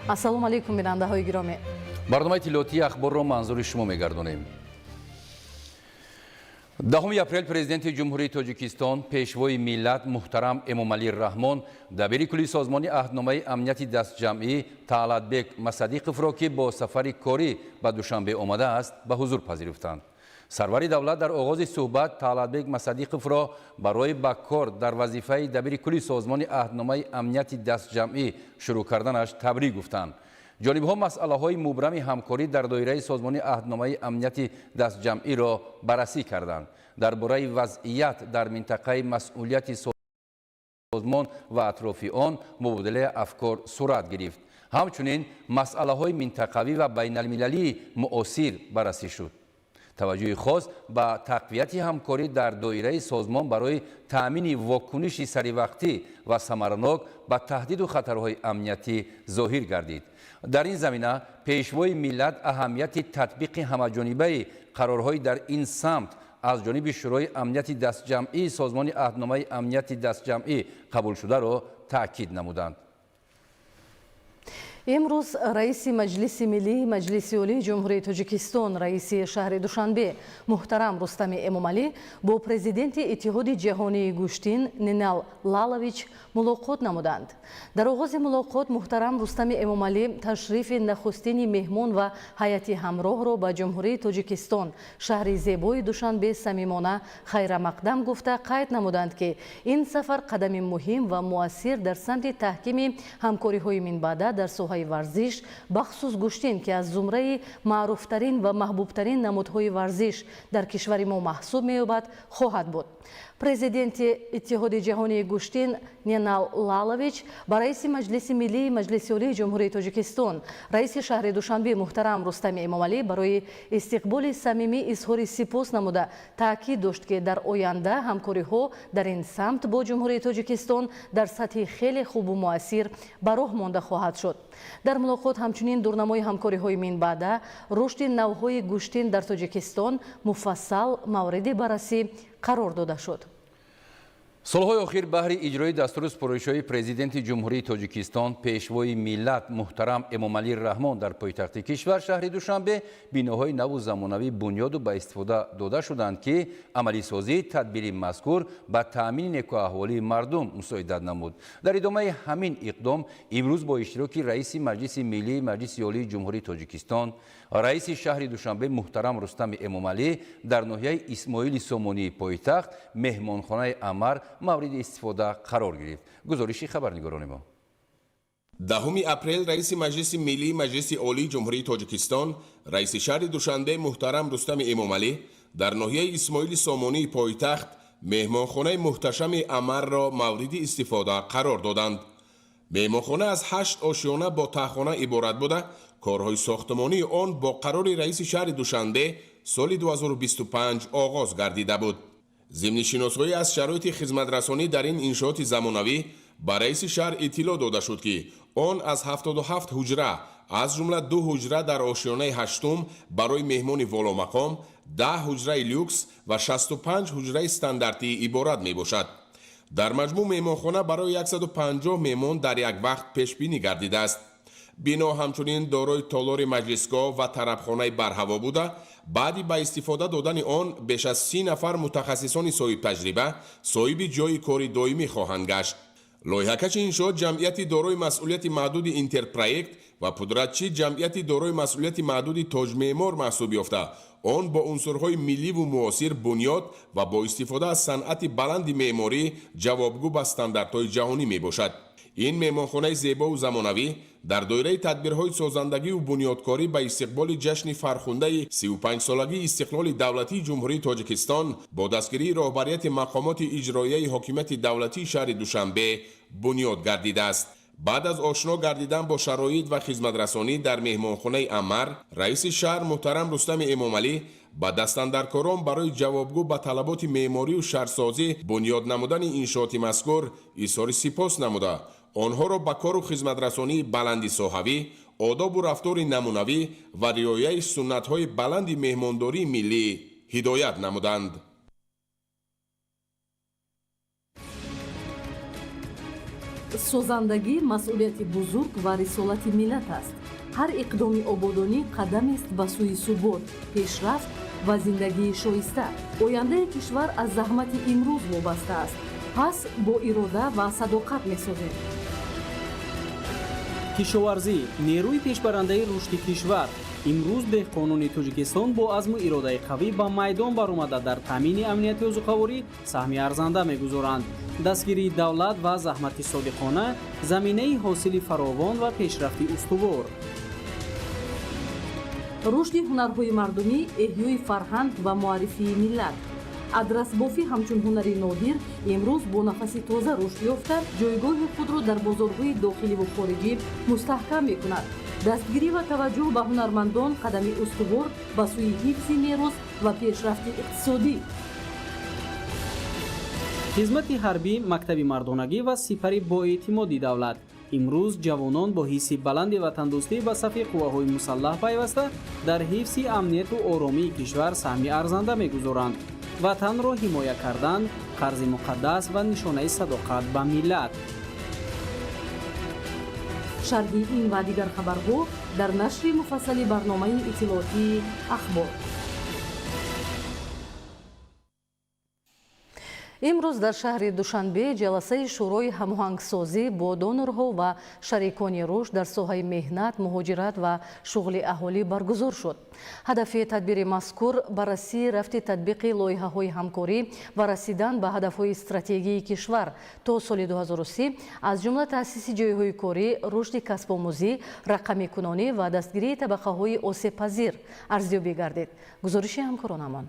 Ассалому алайкум, бинандаҳои гиромӣ. Барномаи иттилоотии Ахборро манзури шумо мегардонем. 10 апрел Президенти Ҷумҳурии Тоҷикистон, Пешвои миллат муҳтарам Эмомалӣ Раҳмон дабири кулли Созмони Аҳдномаи Амнияти Дастҷамъӣ Таалатбек Масадиқовро, ки бо сафари корӣ ба Душанбе омадааст, ба ҳузур пазируфтанд. Сарвари давлат дар оғози суҳбат Таалатбек Масадиқовро барои ба кор дар вазифаи дабири кулли Созмони Аҳдномаи Амнияти Дастҷамъӣ шурӯъ карданаш табрик гуфтанд. Ҷонибҳо масъалаҳои мубрами ҳамкорӣ дар доираи Созмони Аҳдномаи Амнияти Дастҷамъиро баррасӣ карданд. Дар бораи вазъият дар минтақаи масъулияти созмон ва атрофи он мубодилаи афкор сурат гирифт. Ҳамчунин масъалаҳои минтақавӣ ва байналмилалии муосир баррасӣ шуд. Таваҷҷӯҳи хос ба тақвияти ҳамкорӣ дар доираи созмон барои таъмини вокуниши саривақтӣ ва самаранок ба таҳдиду хатарҳои амниятӣ зоҳир гардид. Дар ин замина Пешвои миллат аҳамияти татбиқи ҳамаҷонибаи қарорҳои дар ин самт аз ҷониби Шӯрои Амнияти Дастҷамъии Созмони Аҳдномаи Амнияти Дастҷамъӣ қабулшударо таъкид намуданд. Имрӯз раиси Маҷлиси Миллии Маҷлиси Олии Ҷумҳурии Тоҷикистон, раиси шаҳри Душанбе муҳтарам Рустами Эмомалӣ бо президенти Иттиҳоди Ҷаҳонии гӯштин Нинал Лалович мулоқот намуданд. Дар оғози мулоқот муҳтарам Рустами Эмомалӣ ташрифи нахустини меҳмон ва ҳайати ҳамроҳро ба Ҷумҳурии Тоҷикистон, шаҳри зебои Душанбе самимона хайрамақдам гуфта, қайд намуданд, ки ин сафар қадами муҳим ва муассир дар самти таҳкими ҳамкориҳои минбаъда дар соҳаи варзиш, бахусус гӯштин, ки аз зумраи маъруфтарин ва маҳбубтарин намудҳои варзиш дар кишвари мо маҳсуб меёбад, хоҳад буд. Президенти Иттиҳоди Ҷаҳонии гӯштин Ненал Лалович ба раиси Маҷлиси Миллии Маҷлиси Олии Ҷумҳурии Тоҷикистон, раиси шаҳри Душанбе муҳтарам Рустами Эмомалӣ барои истиқболи самимӣ изҳори сипос намуда, таъкид дошт, ки дар оянда ҳамкориҳо дар ин самт бо Ҷумҳурии Тоҷикистон дар сатҳи хеле хубу муассир ба роҳ монда хоҳад шуд. Дар мулоқот ҳамчунин дурнамои ҳамкориҳои минбаъда, рушди навъҳои гӯштин дар Тоҷикистон муфассал мавриди баррасӣ қарор дода шуд. Солҳои охир баҳри иҷрои дастуру супоришҳои Президенти Ҷумҳурии Тоҷикистон, Пешвои миллат муҳтарам Эмомалӣ Раҳмон дар пойтахти кишвар, шаҳри Душанбе, биноҳои наву замонавӣ бунёду ба истифода дода шуданд, ки амалисозии тадбири мазкур ба таъмини некӯаҳволии мардум мусоидат намуд. Дар идомаи ҳамин иқдом имрӯз бо иштироки раиси Маҷлиси Миллии Маҷлиси Олии Ҷумҳурии Тоҷикистон, раиси шаҳри Душанбе муҳтарам Рустами Эмомалӣ дар ноҳияи Исмоили Сомонии пойтахт меҳмонхонаи Амар мавриди истифода қарор гирифт. Гузориши хабарнигорони мо. 10 апрел раиси Маҷлиси Миллии Маҷлиси Олии Ҷумҳурии Тоҷикистон, раиси шаҳри Душанбе муҳтарам Рустами Эмомалӣ дар ноҳияи Исмоили Сомонии пойтахт меҳмонхонаи муҳташами Амарро мавриди истифода қарор доданд. Меҳмонхона аз ҳашт ошёна бо таҳхона иборат буда, корҳои сохтмонии он бо қарори раиси шаҳри Душанбе соли 2025 оғоз гардида буд. Зимни шиносоӣ аз шароити хизматрасонӣ дар ин иншооти замонавӣ ба раиси шаҳр иттилоъ дода шуд, ки он аз 77 ҳуҷра, аз ҷумла ду ҳуҷра дар ошёнаи ҳаштум барои меҳмони воломақом, 10 ҳуҷраи люкс ва 65 ҳуҷраи стандартӣ иборат мебошад. Дар маҷмӯъ меҳмонхона барои 150 меҳмон дар як вақт пешбинӣ гардидааст. Бино ҳамчунин дорои толори маҷлисгоҳ ва тарабхонаи барҳаво буда, баъди ба истифода додани он беш аз 30 нафар мутахассисони соҳибтаҷриба соҳиби ҷойи кори доимӣ хоҳанд гашт. Лоиҳакаши иншоот ҷамъияти дорои масъулияти маҳдуди Интерпроект ва пудратчӣ ҷамъияти дорои масъулияти маҳдуди Тоҷмеъмор маҳсуб ёфта, он бо унсурҳои милливу муосир бунёд ва бо истифода аз санъати баланди меъморӣ ҷавобгӯ ба стандартҳои ҷаҳонӣ мебошад. Ин меҳмонхонаи зебову замонавӣ дар доираи тадбирҳои созандагиву бунёдкорӣ ба истиқболи ҷашни фархундаи 35-солагии истиқлоли давлатии Ҷумҳурии Тоҷикистон бо дастгирии роҳбарияти мақомоти иҷроияи ҳокимияти давлатии шаҳри Душанбе бунёд гардидааст. Баъд аз ошно гардидан бо шароит ва хизматрасонӣ дар меҳмонхонаи Амар, раиси шаҳр муҳтарам Рустами Эмомалӣ ба дастандаркорон барои ҷавобгӯ ба талаботи меъморию шаҳрсозӣ бунёд намудани иншооти мазкур изҳори сипос намуда, онҳоро ба кору хизматрасонии баланди соҳавӣ, одобу рафтори намунавӣ ва риояи суннатҳои баланди меҳмондории миллӣ ҳидоят намуданд. Созандагӣ масъулияти бузург ва рисолати миллат аст. Ҳар иқдоми ободонӣ қадамест ба сӯи субот, пешрафт ва зиндагии шоиста. Ояндаи кишвар аз заҳмати имрӯз вобаста аст, пас бо ирода ва садоқат месозем. Кишоварзӣ — нерӯи пешбарандаи рушди кишвар. Имрӯз деҳқонони Тоҷикистон бо азму иродаи қавӣ ба майдон баромада, дар таъмини амнияти озуқаворӣ саҳми арзанда мегузоранд. Дастгирии давлат ва заҳмати содиқона — заминаи ҳосили фаровон ва пешрафти устувор. Рушди ҳунарҳои мардумӣ, эҳёи фарҳанг ва муаррифии миллат. Адрасбофӣ ҳамчун ҳунари нодир имрӯз бо нафаси тоза рушд ёфта, ҷойгоҳи худро дар бозорҳои дохиливу хориҷӣ мустаҳкам мекунад. Дастгирӣ ва таваҷҷӯҳ ба ҳунармандон қадами устувор ба сӯи ҳифзи мерос ва пешрафти иқтисодӣ. Хизмати ҳарбӣ — мактаби мардонагӣ ва сипари боэътимоди давлат. Имрӯз ҷавонон бо ҳисси баланди ватандӯстӣ ба сафи қувваҳои мусаллаҳ пайваста, дар ҳифзи амнияту оромии кишвар саҳми арзанда мегузоранд. Ватанро ҳимоя кардан — қарзи муқаддас ва нишонаи садоқат ба миллат. Шарҳи ин ва дигар хабарҳо дар нашри муфассали барномаи иттилоотии «Ахбор». Имрӯз дар шаҳри Душанбе ҷаласаи Шӯрои ҳамоҳангсозӣ бо донорҳо ва шарикони рушд дар соҳаи меҳнат, муҳоҷират ва шуғли аҳолӣ баргузор шуд. Ҳадафи тадбири мазкур баррасии рафти татбиқи лоиҳаҳои ҳамкорӣ ва расидан ба ҳадафҳои стратегии кишвар то соли 2030, аз ҷумла таъсиси ҷойҳои корӣ, рушди касбомӯзӣ, рақамикунонӣ ва дастгирии табақаҳои осебпазир арзёбӣ гардид. Гузориши ҳамкоронамон.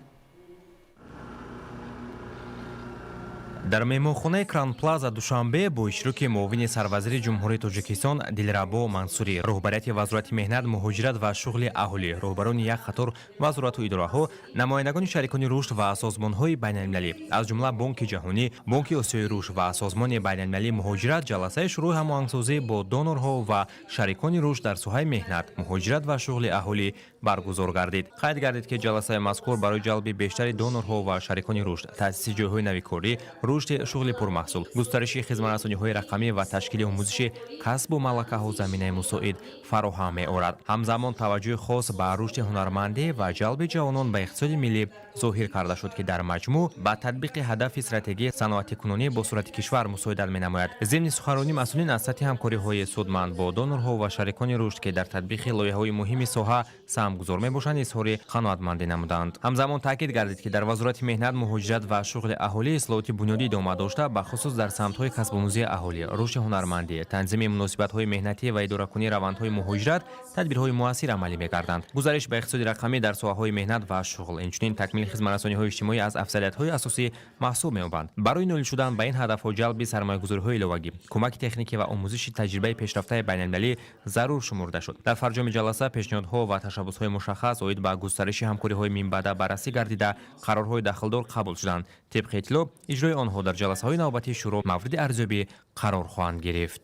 Дар меҳмонхонаи Кран-Плаза Душанбе бо иштироки муовини сарвазири Ҷумҳурии Тоҷикистон Дилрабо Мансурӣ, роҳбарияти Вазорати меҳнат, муҳоҷират ва шуғли аҳолӣ, роҳбарони як қатор вазорату идораҳо, намояндагони шарикони рушд ва созмонҳои байналмилалӣ, аз ҷумла Бонки ҷаҳонӣ, Бонки Осиёи рушд ва Созмони байналмилалии муҳоҷират, ҷаласаи Шӯрои ҳамоҳангсозӣ бо донорҳо ва шарикони рушд дар соҳаи меҳнат, муҳоҷират ва шуғли аҳолӣ баргузор гардид. Қайд гардид, ки ҷаласаи мазкур барои ҷалби бештари донорҳо ва шарикони рушд, таъсиси ҷойҳои нави корӣ, рушди шуғли пурмаҳсул, густариши хизматрасониҳои рақамӣ ва ташкили омӯзиши касбу малакаҳо заминаи мусоид фароҳам меорад. Ҳамзамон таваҷҷӯҳи хос ба рушди ҳунармандӣ ва ҷалби ҷавонон ба иқтисоди миллӣ зоҳир карда шуд, ки дар маҷмӯъ ба татбиқи ҳадафи стратегии саноатикунонии босуръати кишвар мусоидат менамояд. Зимни суханронӣ масъулин аз сатҳи ҳамкориҳои судманд бо донорҳо ва шарикони рушд, ки дар татбиқи лоиҳаҳои муҳими соҳа саҳмгузор мебошанд, изҳори қаноатмандӣ намуданд. Ҳамзамон таъкид гардид, ки дар Вазорати меҳнат, муҳоҷират ва шуғли аҳолӣ ислоҳоти бунёдӣ идома дошта, бахусус дар самтҳои касбомӯзии аҳолӣ, рушди ҳунармандӣ, танзими муносибатҳои меҳнатӣ ва идоракунии равандҳои муҳоҷират тадбирҳои муассир амалӣ мегарданд. Гузариш ба иқтисоди рақамӣ дар соҳаҳои меҳнат ва шуғл, инчунин такмили хизматрасониҳои иҷтимоӣ аз афзалиятҳои асосӣ маҳсуб меёбанд. Барои ноил шудан ба ин ҳадафҳо ҷалби сармоягузориҳои иловагӣ, кӯмаки техникӣ ва омӯзиши таҷрибаи пешрафтаи байналмилалӣ зарур шумурда шуд. Дар фарҷоми ҷаласа пешниҳодҳо ва ташаббусҳои мушаххас оид ба густариши ҳамкориҳои минбаъда баррасӣ гардида, қарорҳои дахлдор қабул шуданд. Тибқи иттилоъ, иҷрои онҳо дар ҷаласаҳои навбатии шӯро мавриди арзёбӣ қарор хоҳанд гирифт.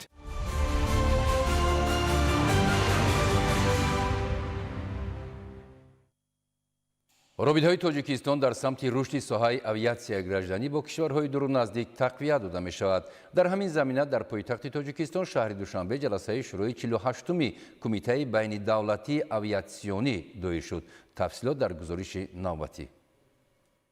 Робитаҳои Тоҷикистон дар самти рушди соҳаи авиатсияи гражданӣ бо кишварҳои дуру наздик тақвият дода мешавад. Дар ҳамин замина дар пойтахти Тоҷикистон, шаҳри Душанбе, ҷаласаи Шӯрои 48-уми Кумитаи байнидавлатии авиатсионӣ доир шуд. Тафсилот дар гузориши навбатӣ.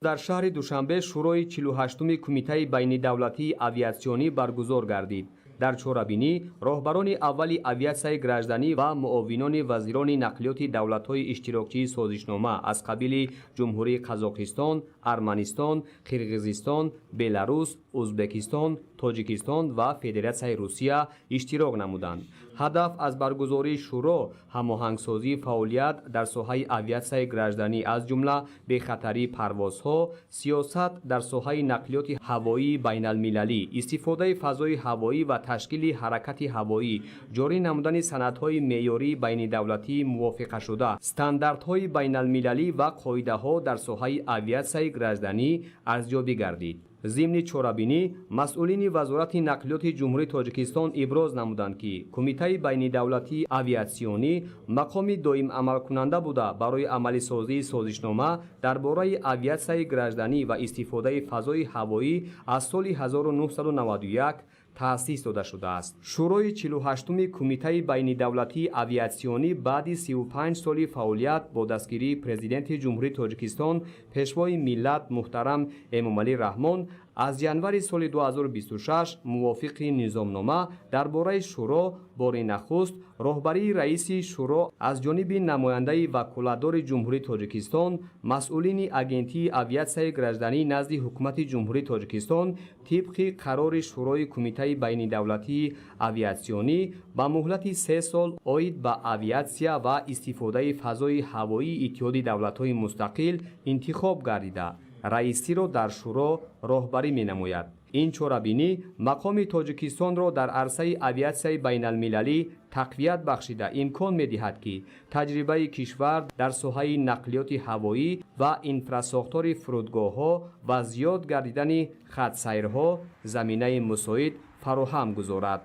Дар шаҳри Душанбе Шӯрои 48-уми Кумитаи байнидавлатии авиатсионӣ баргузор гардид. Дар чорабинӣ роҳбарони аввали авиатсияи гражданӣ ва муовинони вазирони нақлиёти давлатҳои иштирокчии созишнома аз қабили Ҷумҳурии Қазоқистон, Арманистон, Қирғизистон, Беларус, Узбекистон, Тоҷикистон ва Федератсияи Русия иштирок намуданд. Ҳадаф аз баргузории шӯро ҳамоҳангсозии фаъолият дар соҳаи авиатсияи гражданӣ, аз ҷумла бехатарии парвозҳо, сиёсат дар соҳаи нақлиёти ҳавоии байналмилалӣ, истифодаи фазои ҳавоӣ ва ташкили ҳаракати ҳавоӣ, ҷорӣ намудани санадҳои меъёрии байнидавлатии мувофиқашуда, стандартҳои байналмилалӣ ва қоидаҳо дар соҳаи авиатсияи гражданӣ арзёбӣ гардид. Зимни чорабинӣ масъулини Вазорати нақлиёти Ҷумҳурии Тоҷикистон иброз намуданд, ки Кумитаи байнидавлатии авиатсионӣ мақоми доимамалкунанда буда, барои амалисозии созишнома дар бораи авиатсияи гражданӣ ва истифодаи фазои ҳавоӣ аз соли 1991 Таъсис дода шудааст. Шӯрои 48-уми Кумитаи байнидавлатии авиатсионӣ баъди 35 соли фаъолият бо дастгирии Президенти Ҷумҳурии Тоҷикистон, Пешвои миллат муҳтарам Эмомалӣ Раҳмон аз январи соли 2026 мувофиқи низомнома дар бораи шӯро бори нахуст роҳбарии раиси шӯро аз ҷониби намояндаи ваколатдори Ҷумҳурии Тоҷикистон, масъулини Агентии авиатсияи гражданӣ назди Ҳукумати Ҷумҳурии Тоҷикистон тибқи қарори Шӯрои Кумитаи байнидавлатии авиатсионӣ ба муҳлати 3 сол оид ба авиатсия ва истифодаи фазои ҳавоии Иттиҳоди Давлатҳои Мустақил интихоб гардида, раисиро дар шӯро роҳбарӣ менамояд. Ин чорабинӣ мақоми Тоҷикистонро дар арсаи авиатсияи байналмилалӣ тақвият бахшида, имкон медиҳад, ки таҷрибаи кишвар дар соҳаи нақлиёти ҳавоӣ ва инфрасохтори фурудгоҳҳо ва зиёд гардидани хатсайрҳо заминаи мусоид фароҳам гузорад.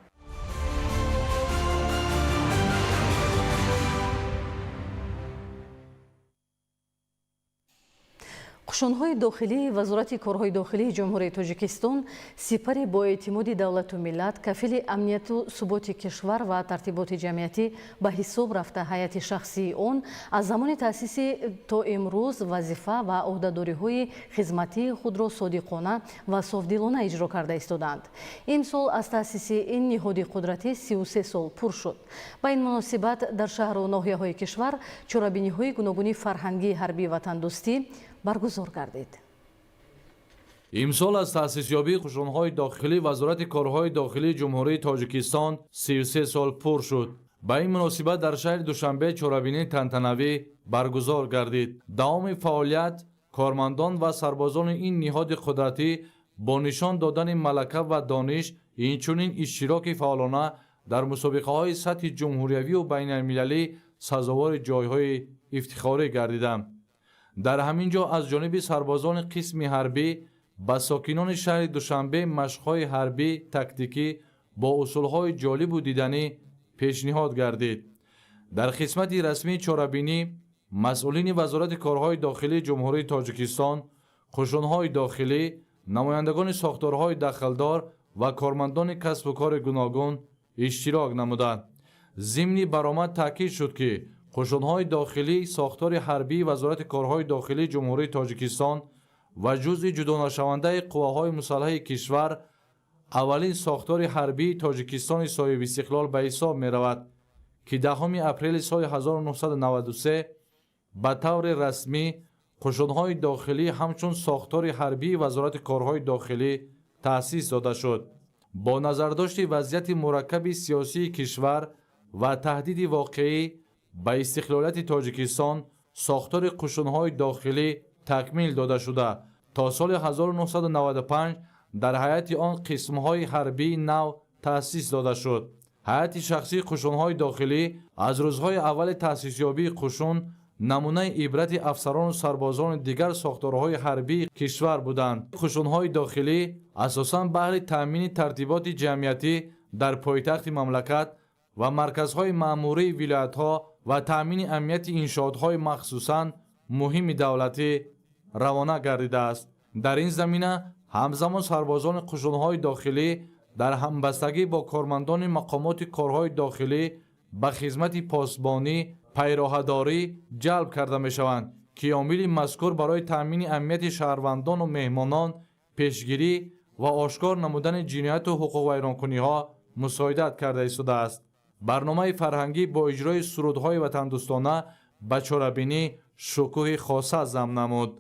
Қушунҳои дохилии Вазорати корҳои дохилии Ҷумҳурии Тоҷикистон сипари боэътимоди давлату миллат, кафили амнияту суботи кишвар ва тартиботи ҷамъиятӣ ба ҳисоб рафта, ҳайати шахсии он аз замони таъсиси то имрӯз вазифа ва ӯҳдадориҳои хизматии худро содиқона ва софдилона иҷро карда истодаанд. Имсол аз таъсиси ин ниҳоди қудратӣ 33 сол пур шуд. Ба ин муносибат дар шаҳру ноҳияҳои кишвар чорабиниҳои гуногуни фарҳангии ҳарбии ватандӯстӣ баргузор гардид. Имсол аз таъсисёбии қушунҳои дохилӣ Вазорати корҳои дохилии Ҷумҳурии Тоҷикистон 33 сол пур шуд. Ба ин муносибат дар шаҳри Душанбе чорабинии тантанавӣ баргузор гардид. Давоми фаъолият кормандон ва сарбозони ин ниҳоди қудратӣ бо нишон додани малака ва дониш, инчунин иштироки фаъолона дар мусобиқаҳои сатҳи ҷумҳуриявию байналмилалӣ сазовори ҷойҳои ифтихорӣ гардиданд. Дар ҳамин ҷо аз ҷониби сарбозони қисми ҳарбӣ ба сокинони шаҳри Душанбе машқҳои ҳарбӣ тактикӣ бо усулҳои ҷолибу диданӣ пешниҳод гардид. Дар қисмати расмии чорабинӣ масъулини Вазорати корҳои дохилии Ҷумҳурии Тоҷикистон, қушунҳои дохилӣ, намояндагони сохторҳои дахлдор ва кормандони касбу кори гуногун иштирок намуданд. Зимни баромад таъкид шуд, ки қушунҳои дохилӣ сохтори ҳарбии Вазорати корҳои дохилии Ҷумҳурии Тоҷикистон ва ҷузъи ҷудонашавандаи қувваҳои мусаллаҳи кишвар, аввалин сохтори ҳарбии Тоҷикистони соҳибистиқлол ба ҳисоб меравад, ки 10 апрели соли 1993 ба таври расмӣ қушунҳои дохилӣ ҳамчун сохтори ҳарбии Вазорати корҳои дохилӣ таъсис дода шуд. Бо назардошти вазъияти мураккаби сиёсии кишвар ва таҳдиди воқеӣ ба истиқлолияти Тоҷикистон, сохтори қушунҳои дохилӣ такмил дода шуда, то соли 1995 дар ҳайати он қисмҳои ҳарбии нав таъсис дода шуд. Ҳайати шахсии қушунҳои дохилӣ аз рӯзҳои аввали таъсисёбии қушун намунаи ибрати афсарону сарбозони дигар сохторҳои ҳарбии кишвар буданд. Қушунҳои дохилӣ асосан баҳри таъмини тартиботи ҷамъиятӣ дар пойтахти мамлакат ва марказҳои маъмурии вилоятҳо ва таъмини амнияти иншоотҳои махсусан муҳими давлатӣ равона гардидааст. Дар ин замина ҳамзамон сарбозони қушунҳои дохилӣ дар ҳамбастагӣ бо кормандони мақомоти корҳои дохилӣ ба хизмати посбонӣ, пайроҳадорӣ ҷалб карда мешаванд, ки омили мазкур барои таъмини амнияти шаҳрвандону меҳмонон, пешгирӣ ва ошкор намудани ҷинояту ҳуқуқвайронкуниҳо мусоидат карда истодааст. Барномаи фарҳангӣ бо иҷрои сурудҳои ватандӯстона ба чорабинӣ шукӯҳи хоса зам намуд.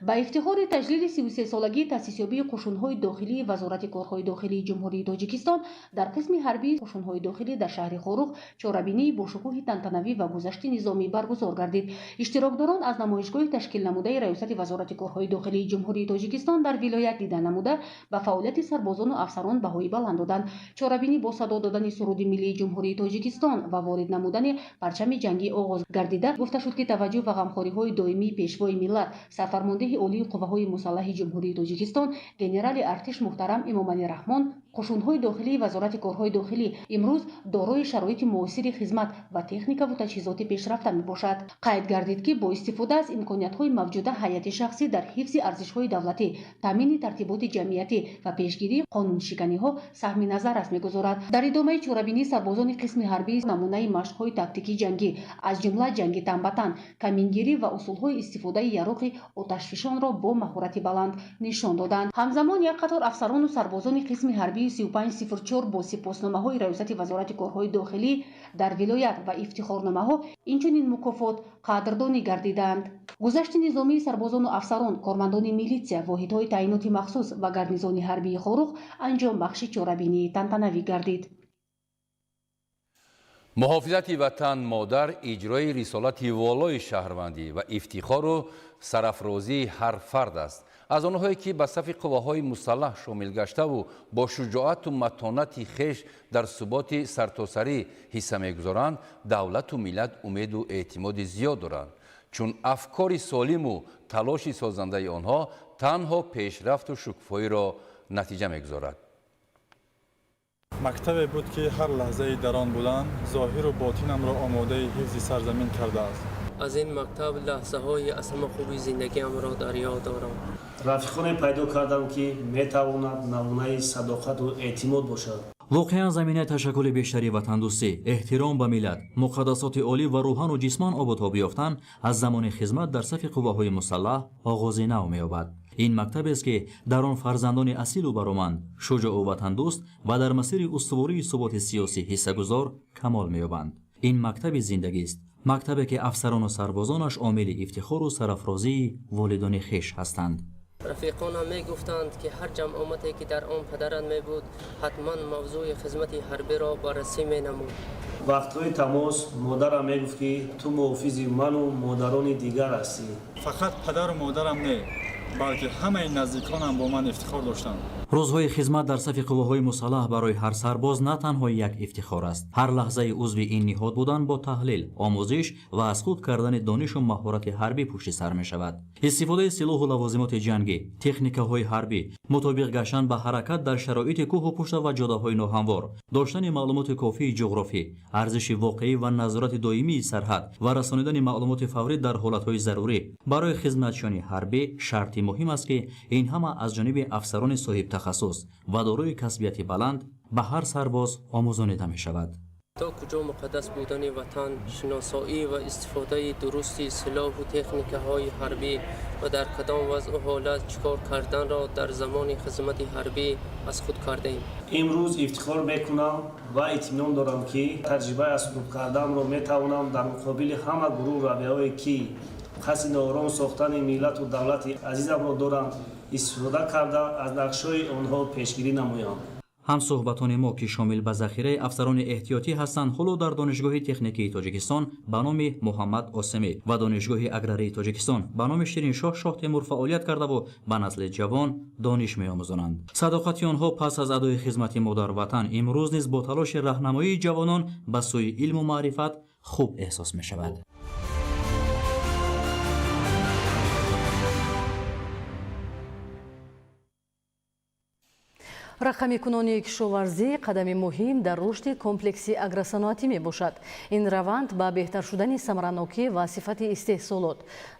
Ба ифтихори таҷлили 33-солагии таъсисёбии қушунҳои дохилии Вазорати корҳои дохилии Ҷумҳурии Тоҷикистон дар қисми ҳарбии қушунҳои дохилӣ дар шаҳри Хоруғ чорабинии бошукӯҳи тантанавӣ ва гузашти низомӣ баргузор гардид. Иштирокдорон аз намоишгоҳи ташкил намудаи Раёсати Вазорати корҳои дохилии Ҷумҳурии Тоҷикистон дар вилоят дида намуда, ба фаъолияти сарбозону афсарон баҳои баланд доданд. Чорабинӣ бо садо додани суруди миллии Ҷумҳурии Тоҷикистон ва ворид намудани парчами ҷангӣ оғоз гардида, гуфта шуд, ки таваҷҷӯҳ ва ғамхориҳои доимии Пешвои миллат, Сарфармондеҳи Олии Қувваҳои Мусаллаҳи Ҷумҳурии Тоҷикистон, генерали артиш муҳтарам Эмомалӣ Раҳмон Қушунҳои дохилии Вазорати корҳои дохилӣ имрӯз дорои шароити муосири хизмат ва техникаву таҷҳизоти пешрафта мебошад. Қайд гардид, ки бо истифода аз имкониятҳои мавҷуда ҳайати шахсӣ дар ҳифзи арзишҳои давлатӣ, таъмини тартиботи ҷамъиятӣ ва пешгирии қонуншиканиҳо саҳми назаррас мегузорад. Дар идомаи чорабинӣ сарбозони қисми ҳарбӣ намунаи машқҳои тактикии ҷангӣ, аз ҷумла ҷанги танбатан, камингирӣ ва усулҳои истифодаи яроқи оташфишонро бо маҳорати баланд нишон доданд. Ҳамзамон як қатор афсарону сарбозони қисми ҳарбии 3504 бо сипосномаҳои Раёсати Вазорати корҳои дохилӣ дар вилоят ва ифтихорномаҳо, инчунин мукофот қадрдонӣ гардиданд. Гузашти низомии сарбозону афсарон, кормандони милитсия, воҳидҳои таъиноти махсус ва гарнизони ҳарбии Хоруғ анҷомбахши чорабинии тантанавӣ гардид. Муҳофизати ватан модар иҷрои рисолати волои шаҳрвандӣ ва ифтихору сарафрозии ҳар фард аст. Аз онҳое ки ба сафи қувваҳои мусаллаҳ шомил гаштаву бо шуҷоату матонати хеш дар суботи сартосарӣ ҳисса мегузоранд, давлату миллат умеду эътимоди зиёд доранд, чун афкори солиму талоши созандаи онҳо танҳо пешрафту шукуфоиро натиҷа мегузорад. Мактабе буд, ки ҳар лаҳзаи дар он будан зоҳиру ботинамро омодаи ҳифзи сарзамин кардааст. Аз ин мактаб лаҳзаҳои аз ҳама хуби зиндагиамро дар ёд дорам. Рафиқоне пайдо кардам, ки метавонад намунаи садоқату эътимод бошад. Воқеан, заминаи ташаккули бештари ватандӯстӣ, эҳтиром ба миллат, муқаддасоти олӣ ва рӯҳану ҷисман ободтоб ёфтан аз замони хизмат дар сафи қувваҳои мусаллаҳ оғози нав меёбад. Ин мактабест, ки дар он фарзандони асилу бароманд, шуҷоу ватандӯст ва дар масири устувории суботи сиёсӣ ҳиссагузор камол меёбанд. Ин мактаби зиндагист, мактабе ки афсарону сарбозонаш омили ифтихору сарафрозии волидони хеш ҳастанд. Рафиқонам мегуфтанд, ки ҳар ҷамъомате ки дар он падарат мебуд, ҳатман мавзӯи хизмати ҳарбиро баррасӣ менамуд. Вақтҳои тамос модарам мегуфт, ки ту муҳофизи ману модарони дигар ҳастӣ. Фақат падару модарам не, балки ҳамаи наздиконам бо ман ифтихор доштанд. Рӯзҳои хизмат дар сафи қувваҳои мусаллаҳ барои ҳар сарбоз на танҳо як ифтихор аст. Ҳар лаҳзаи узви ин ниҳод будан бо таҳлил, омӯзиш ва аз худ кардани донишу маҳорати ҳарбӣ пушти сар мешавад. Истифодаи силоҳу лавозимоти ҷангӣ, техникаҳои ҳарбӣ, мутобиқ гаштан ба ҳаракат дар шароити кӯҳу пушта ва ҷодаҳои ноҳамвор, доштани маълумоти кофии ҷуғрофӣ, арзиши воқеӣ ва назорати доимии сарҳад ва расонидани маълумоти фаврӣ дар ҳолатҳои зарурӣ барои хизматчиёни ҳарбӣ шарти муҳим аст, ки ин ҳама аз ҷониби афсарони соҳибтахассус ва дорои касбияти баланд ба ҳар сарбоз омӯзонида мешавад. То куҷо муқаддас будани ватан, шиносоӣ ва истифодаи дурусти силоҳу техникаҳои ҳарбӣ ва дар кадом вазъу ҳолат чӣ кор карданро дар замони хизмати ҳарбӣ аз худ кардаем. Имрӯз ифтихор мекунам ва итминон дорам, ки таҷрибаи аз худ кардаамро метавонам дар муқобили ҳама гурӯҳу равияҳое, ки қасди ноором сохтани миллату давлати азизамро доранд, истифода карда, аз нақшҳои онҳо пешгирӣ намоям. Ҳамсӯҳбатони мо, ки шомил ба захираи афсарони эҳтиётӣ ҳастанд, ҳоло дар Донишгоҳи техникии Тоҷикистон ба номи Муҳаммад Осимӣ ва Донишгоҳи аграрии Тоҷикистон ба номи Шириншоҳ Шоҳтемур фаъолият кардаву ба насли ҷавон дониш меомӯзонанд. Садоқати онҳо пас аз адои хизмати модарватан имрӯз низ бо талоши раҳнамоии ҷавонон ба сӯи илму маърифат хуб эҳсос мешавад. Рақамикунонии кишоварзӣ қадами муҳим дар рушди комплекси агросаноатӣ мебошад. Ин раванд ба беҳтар шудани самаранокӣ ва сифати истеҳсолот,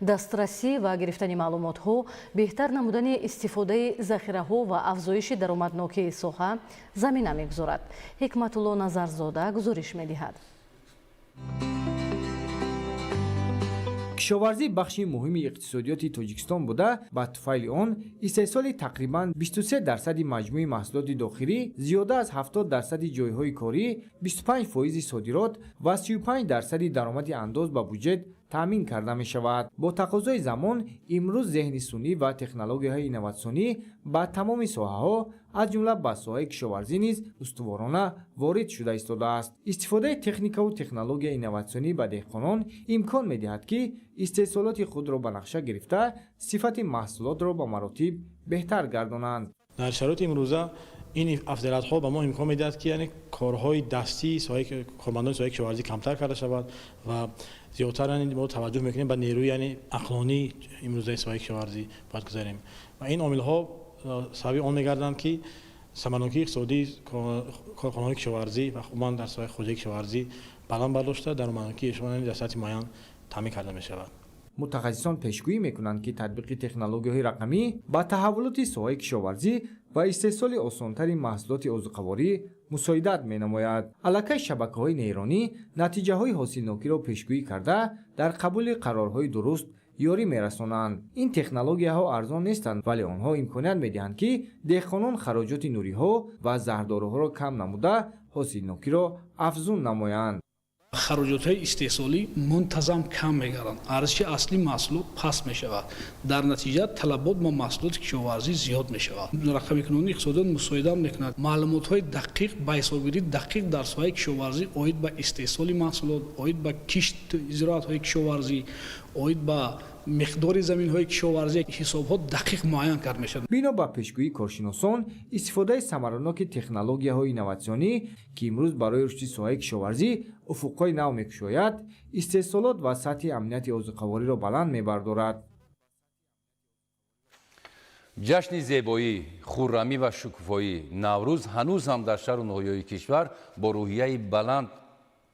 дастрасӣ ва гирифтани маълумотҳо, беҳтар намудани истифодаи захираҳо ва афзоиши даромаднокии соҳа замина мегузорад. Ҳикматулло Назарзода гузориш медиҳад. Кишоварзӣ бахши муҳими иқтисодиёти Тоҷикистон буда, ба туфайли он истеҳсоли тақрибан 23% маҷмӯи маҳсулоти дохилӣ, зиёда аз 70% ҷойҳои корӣ, 25 фоизи содирот ва 35% даромади андоз ба буҷет таъмин карда мешавад. Бо тақозои замон имрӯз зеҳни сунъӣ ва технологияҳои инноватсионӣ ба тамоми соҳаҳо, аз ҷумла ба соҳаи кишоварзӣ низ устуворона ворид шуда истодааст. Истифодаи техникаву технологияи инноватсионӣ ба деҳқонон имкон медиҳад, ки истеҳсолоти худро ба нақша гирифта, сифати маҳсулотро ба маротиб беҳтар гардонанд. Дар шароити имрӯза ин афзалиятҳо ба мо имкон медиҳад, ки яъне корҳои дастии кормандони соҳаи кишоварзӣ камтар карда шавад ва зиёдтар мо таваҷҷӯҳ мекунем ба нерӯи яъне ақлонии имрӯзаи соҳаи кишоварзӣ бояд гузарем ва ин омилҳо сабаби он мегарданд, ки Самарнокии иқтисодии корхонаҳои кишоварзӣ ва умуман дар соҳаи хоҷагии кишоварзӣ баланд бардошта, даромаднокии эшон дар сатҳи муайян таъмин карда мешавад. Мутахассисон пешгӯӣ мекунанд, ки татбиқи технологияҳои рақамӣ ба таҳаввулоти соҳаи кишоварзӣ ва истеҳсоли осонтари маҳсулоти озуқаворӣ мусоидат менамояд. Аллакай шабакаҳои нейронӣ натиҷаҳои ҳосилнокиро пешгӯӣ карда, дар қабули қарорҳои дуруст ёрӣ мерасонанд. Ин технологияҳо арзон нестанд, вале онҳо имконият медиҳанд, ки деҳқонон хароҷоти нуриҳо ва заҳрдоруҳоро кам намуда, ҳосилнокиро афзун намоянд. Хароҷотҳои истеҳсолӣ мунтазам кам мегарданд, арзиши аслии маҳсулот паст мешавад, дар натиҷа талабот ба маҳсулоти кишоварзӣ зиёд мешавад. Рақамикунонии иқтисодиёт мусоидат мекунад маълумотҳои дақиқ ба ҳисобгирии дақиқ дар соҳаи кишоварзӣ оид ба истеҳсоли маҳсулот, оид ба кишт зироатҳои кишоварзӣ, оид ба миқдори заминҳои кишоварзӣ ҳисобҳо дақиқ муайян карда мешавад. Бино ба пешгӯии коршиносон, истифодаи самараноки технологияҳои инноватсионӣ, ки имрӯз барои рушди соҳаи кишоварзӣ уфуқҳои нав мекушояд, истеҳсолот ва сатҳи амнияти озуқавориро баланд мебардорад. Ҷашни зебоӣ, хуррамӣ ва шукуфоӣ Наврӯз ҳанӯз ҳам дар шаҳру ноҳияҳои кишвар бо рӯҳияи баланд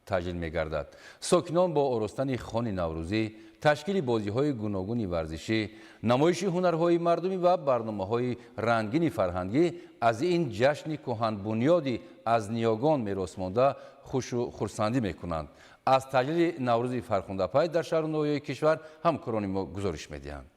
таҷлил мегардад. Сокинон бо оростани хони наврӯзӣ, ташкили бозиҳои гуногуни варзишӣ, намоиши ҳунарҳои мардумӣ ва барномаҳои рангини фарҳангӣ аз ин ҷашни кӯҳанбунёди аз ниёгон меросмонда хушу хурсандӣ мекунанд. Аз таҷлили Наврӯзи фархундапай дар шаҳру ноҳияҳои кишвар ҳамкорони мо гузориш медиҳанд.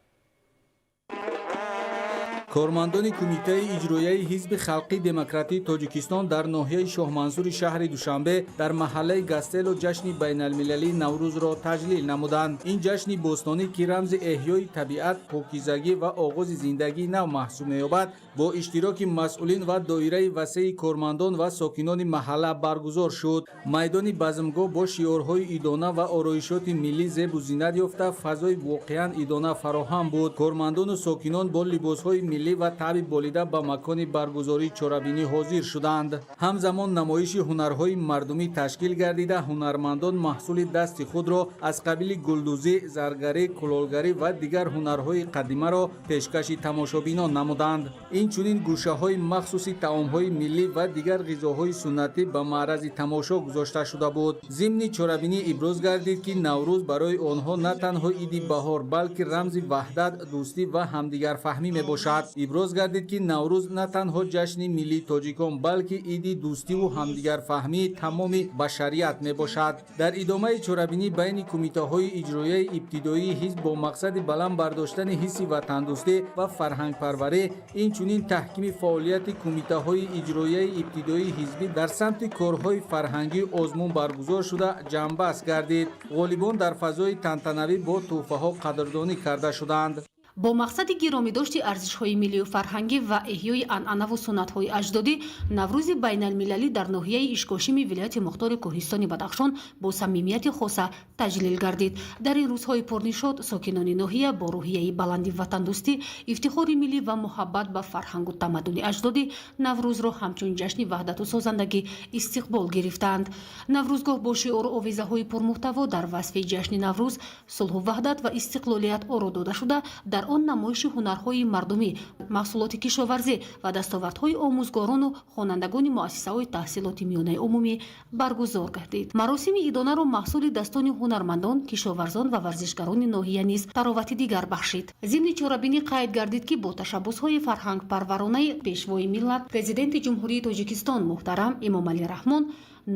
Кормандони Кумитаи иҷроияи Ҳизби халқии демократии Тоҷикистон дар ноҳияи Шоҳмансури шаҳри Душанбе дар маҳаллаи Гастело ҷашни байналмилалии Наврӯзро таҷлил намуданд. Ин ҷашни бостонӣ, ки рамзи эҳёи табиат, покизагӣ ва оғози зиндагии нав маҳсуб меёбад, бо иштироки масъулин ва доираи васеи кормандон ва сокинони маҳалла баргузор шуд. Майдони базмгоҳ бо шиорҳои идона ва ороишоти миллӣ зебу зинат ёфта, фазои воқеан идона фароҳам буд. Кормандону сокинон бо либосҳои миллӣ ва таъби болида ба макони баргузории чорабинӣ ҳозир шуданд. Ҳамзамон намоиши ҳунарҳои мардумӣ ташкил гардида, ҳунармандон маҳсули дасти худро аз қабили гулдӯзӣ, заргарӣ, кулолгарӣ ва дигар ҳунарҳои қадимаро пешкаши тамошобинон намуданд. Инчунин гӯшаҳои махсуси таомҳои миллӣ ва дигар ғизоҳои суннатӣ ба маърази тамошо гузошта шуда буд. Зимни чорабинӣ иброз гардид, ки Наврӯз барои онҳо на танҳо иди баҳор, балки рамзи ваҳдат, дӯстӣ ва ҳамдигарфаҳмӣ мебошад. Иброз гардид, ки Наврӯз на танҳо ҷашни миллии тоҷикон, балки иди дӯстиву ҳамдигарфаҳмии тамоми башарият мебошад. Дар идомаи чорабинӣ байни кумитаҳои иҷроияи ибтидоии ҳизб бо мақсади баланд бардоштани ҳисси ватандӯстӣ ва фарҳангпарварӣ, инчунин таҳкими фаъолияти кумитаҳои иҷроияи ибтидоии ҳизбӣ дар самти корҳои фарҳангӣ озмун баргузор шуда ҷамъбаст гардид. Ғолибон дар фазои тантанавӣ бо тӯҳфаҳо қадрдонӣ карда шуданд. Бо мақсади гиромӣ дошти арзишҳои миллию фарҳангӣ ва эҳёи анъанаву суннатҳои аҷдодӣ, Наврӯзи байналмилалӣ дар ноҳияи Ишкошими вилояти мухтори Кӯҳистони Бадахшон бо самимияти хоса таҷлил гардид. Дар ин рӯзҳои пурнишод сокинони ноҳия бо рӯҳияи баланди ватандӯстӣ, ифтихори миллӣ ва муҳаббат ба фарҳангу тамаддуни аҷдодӣ Наврӯзро ҳамчун ҷашни ваҳдату созандагӣ истиқбол гирифтаанд. Наврӯзгоҳ бо шиору овезаҳои пурмуҳтаво дар васфи ҷашни Наврӯз, сулҳу ваҳдат ва истиқлолият оро дода шуда, дар он намоиши ҳунарҳои мардумӣ, маҳсулоти кишоварзӣ ва дастовардҳои омӯзгорону хонандагони муассисаҳои таҳсилоти миёнаи умумӣ баргузор гардид. Маросими идонаро маҳсули дастони ҳунармандон, кишоварзон ва варзишгарони ноҳия низ таровати дигар бахшид. Зимни чорабинӣ қайд гардид, ки бо ташаббусҳои фарҳангпарваронаи Пешвои миллат, Президенти Ҷумҳурии Тоҷикистон муҳтарам Эмомалӣ Раҳмон,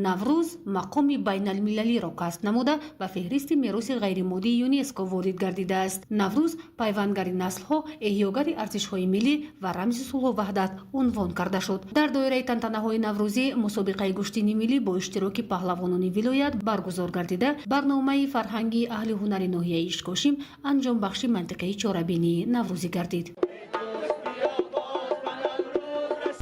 Наврӯз мақоми байналмилалиро касб намуда, ба феҳристи мероси ғайримоддии ЮНЕСКО ворид гардидааст. Наврӯз пайвандгари наслҳо, эҳёгари арзишҳои миллӣ ва рамзи сулҳу ваҳдат унвон карда шуд. Дар доираи тантанаҳои наврӯзӣ мусобиқаи гӯштини миллӣ бо иштироки паҳлавонони вилоят баргузор гардида, барномаи фарҳангии аҳли ҳунари ноҳияи Ишкошим анҷомбахши мантиқаи чорабинии наврӯзӣ гардид.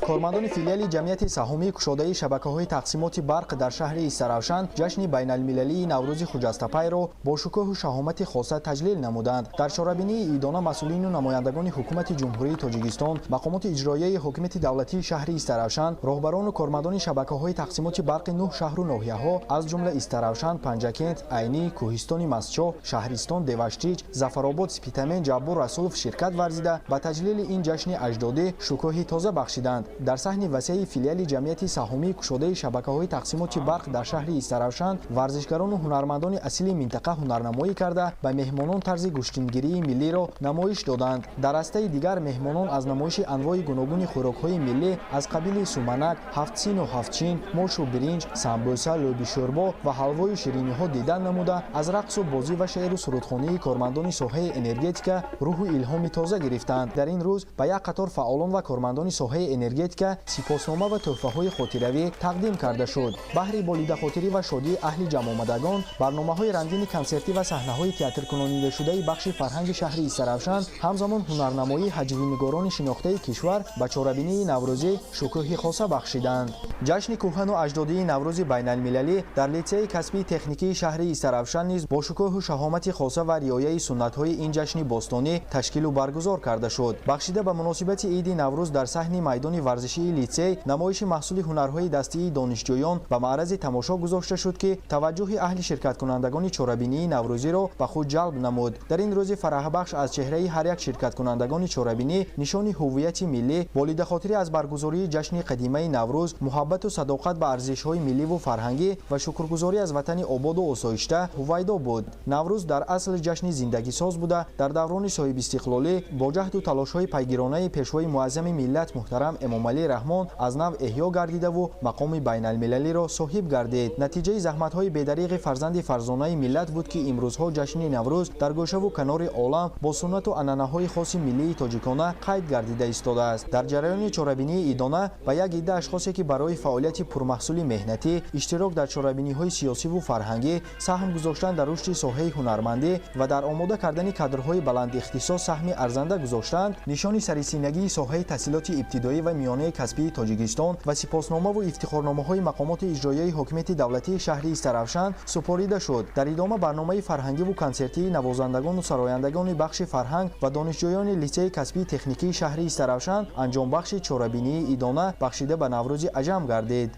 Кормандони филиали ҷамъияти саҳомии кушодаи шабакаҳои тақсимоти барқ дар шаҳри Истаравшан ҷашни байналмилалии Наврӯзи хуҷастапайро бо шукӯҳу шаҳомати хоса таҷлил намуданд. Дар чорабинии идона масъулину намояндагони ҳукумати Ҷумҳурии Тоҷикистон, мақомоти иҷроияи ҳокимияти давлатии шаҳри Истаравшан, роҳбарону кормандони шабакаҳои тақсимоти барқи нӯҳ шаҳру ноҳияҳо, аз ҷумла Истаравшан, Панҷакент, Айнӣ, Кӯҳистони Мастчоҳ, Шаҳристон, Деваштич, Зафаробод, Спитамен, Ҷаббор Расулов ширкат варзида, ба таҷлили ин ҷашни аҷдодӣ шукӯҳи тоза бахшиданд. Дар саҳни васеи филиали ҷамъияти саҳомии кушодаи шабакаҳои тақсимоти барқ дар шаҳри Истаравшан варзишгарону ҳунармандони асили минтақа ҳунарнамоӣ карда, ба меҳмонон тарзи гӯштингирии миллиро намоиш доданд. Дар астаи дигар меҳмонон аз намоиши анвои гуногуни хӯрокҳои миллӣ аз қабили суманак, ҳафтсину ҳафтчин, мошу биринҷ, самбӯса, лӯбишӯрбо ва ҳалвою шириниҳо дидан намуда, аз рақсу бозӣ ва шеъру сурудхонии кормандони соҳаи энергетика рӯҳу илҳоми тоза гирифтанд. Дар ин рӯз ба як қатор фаъолон ва кормандони соҳаи энергетика сипоснома ва тӯҳфаҳои хотиравӣ тақдим карда шуд. Баҳри болидахотирӣ ва шодии аҳли ҷамъомадагон барномаҳои рангини консертӣ ва саҳнаҳои театркунонидашудаи бахши фарҳанги шаҳри Истаравшан, ҳамзамон ҳунарнамоии ҳаҷвинигорони шинохтаи кишвар ба чорабинии наврӯзӣ шукӯҳи хоса бахшиданд. Ҷашни кӯҳану аҷдодии Наврӯзи байналмилалӣ дар литсеи касбии техникии шаҳри Истаравшан низ бо шукӯҳу шаҳомати хоса ва риояи суннатҳои ин ҷашни бостонӣ ташкилу баргузор карда шуд. Бахшида ба муносибати иди Наврӯз дар саҳни майдони варзишии литсей намоиши маҳсули ҳунарҳои дастии донишҷӯён ба маърази тамошо гузошта шуд, ки таваҷҷӯҳи аҳли ширкаткунандагони чорабинии наврӯзиро ба худ ҷалб намуд. Дар ин рӯзи фараҳбахш аз чеҳраи ҳар як ширкаткунандагони чорабинӣ нишони ҳуввияти миллӣ, болидахотирӣ аз баргузории ҷашни қадимаи Наврӯз, муҳаббату садоқат ба арзишҳои милливу фарҳангӣ ва шукргузорӣ аз ватани ободу осоишта ҳувайдо буд. Наврӯз дар асл ҷашни зиндагисоз буда, дар даврони соҳибистиқлолӣ бо ҷаҳду талошҳои пайгиронаи пешвои муаззами миллат муҳтарам Эмомалӣ Раҳмон аз нав эҳё гардидаву мақоми байналмилалиро соҳиб гардид. Натиҷаи заҳматҳои бедариғи фарзанди фарзонаи миллат буд, ки имрӯзҳо ҷашни Наврӯз дар гӯшаву канори олам бо суннату анъанаҳои хоси миллии тоҷикона қайд гардида истодааст. Дар ҷараёни чорабинии идона ба як идда ашхосе, ки барои фаъолияти пурмаҳсули меҳнатӣ, иштирок дар чорабиниҳои сиёсиву фарҳангӣ, саҳм гузоштан дар рушди соҳаи ҳунармандӣ ва дар омода кардани кадрҳои баландихтисос саҳми арзанда гузоштанд, нишони сарисинагии соҳаи таҳсилоти ибтидоӣ ва миёнаи касбии Тоҷикистон ва сипосномаву ифтихорномаҳои мақомоти иҷроияи ҳокимияти давлатии шаҳри Истаравшан супорида шуд. Дар идома барномаи фарҳангиву консертии навозандагону сарояндагони бахши фарҳанг ва донишҷӯёни литсеи касбии техникии шаҳри Истаравшан анҷомбахши чорабинии идона бахшида ба Наврӯзи аҷам гардид.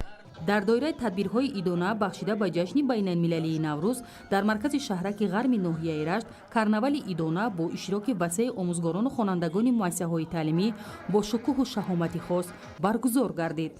Дар доираи тадбирҳои идона бахшида ба ҷашни байналмилалии Наврӯз дар маркази шаҳраки ғарми ноҳияи Рашт карнавали идона бо иштироки васеи омӯзгорону хонандагони муассисаҳои таълимӣ бо шукӯҳу шаҳомати хос баргузор гардид.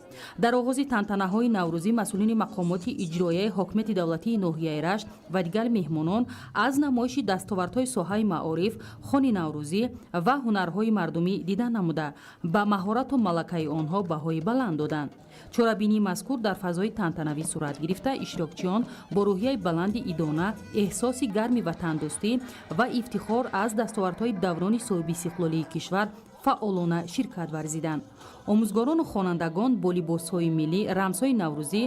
Дар оғози тантанаҳои наврӯзӣ масъулини мақомоти иҷроияи ҳокимияти давлатии ноҳияи Рашт ва дигар меҳмонон аз намоиши дастовардҳои соҳаи маориф, хони наврӯзӣ ва ҳунарҳои мардумӣ дида намуда, ба маҳорату малакаи онҳо баҳои баланд доданд. Чорабинии мазкур дар фазои тантанавӣ сурат гирифта, иштирокчиён бо рӯҳияи баланди идона, эҳсоси гарми ватандӯстӣ ва ифтихор аз дастовардҳои даврони соҳибистиқлолии кишвар фаъолона ширкат варзиданд. Омӯзгорону хонандагон бо либосҳои миллӣ, рамзҳои наврӯзӣ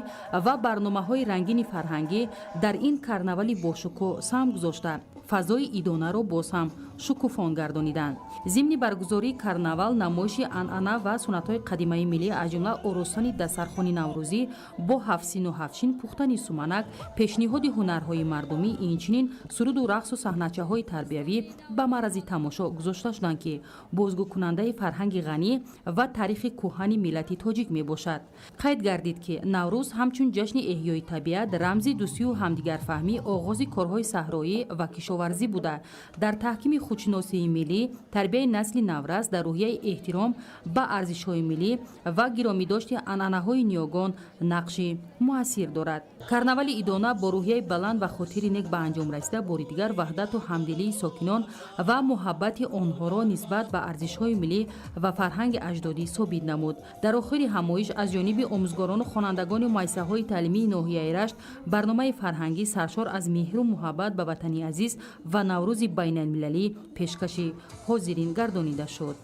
ва барномаҳои рангини фарҳангӣ дар ин карнавали бошукӯҳ саҳм гузошта, фазои идонаро боз ҳам шукуфон гардониданд. Зимни баргузории карнавал намоиши анъана ва суннатҳои қадимаи миллӣ, аз ҷумла оростани дастархони наврӯзӣ бо ҳафтсину ҳафтчин, пухтани суманак, пешниҳоди ҳунарҳои мардумӣ, инчунин суруду рақсу саҳначаҳои тарбиявӣ ба маърази тамошо гузошта шуданд, ки бозгӯкунандаи фарҳанги ғанӣ ва таърихи кӯҳани миллати тоҷик мебошад. Қайд гардид, ки Наврӯз ҳамчун ҷашни эҳёи табиат, рамзи дӯстию ҳамдигарфаҳмӣ, оғози корҳои саҳроӣ ва кишоварзӣ буда, дар таҳкими худшиносии миллӣ, тарбияи насли наврас дар рӯҳияи эҳтиром ба арзишҳои миллӣ ва гиромидошти анъанаҳои ниёгон нақши муассир дорад. Карнавали идона бо рӯҳияи баланд ва хотири нек ба анҷом расида, бори дигар ваҳдату ҳамдилии сокинон ва муҳаббати онҳоро нисбат ба арзишҳои миллӣ ва фарҳанги аҷдодӣ собит намуд. Дар охири ҳамоиш аз ҷониби омӯзгорону хонандагони муассисаҳои таълимии ноҳияи Рашт барномаи фарҳангӣ саршор аз меҳру муҳаббат ба ватани азиз ва Наврӯзи байналмилалӣ пешкаши ҳозирин гардонида шуд.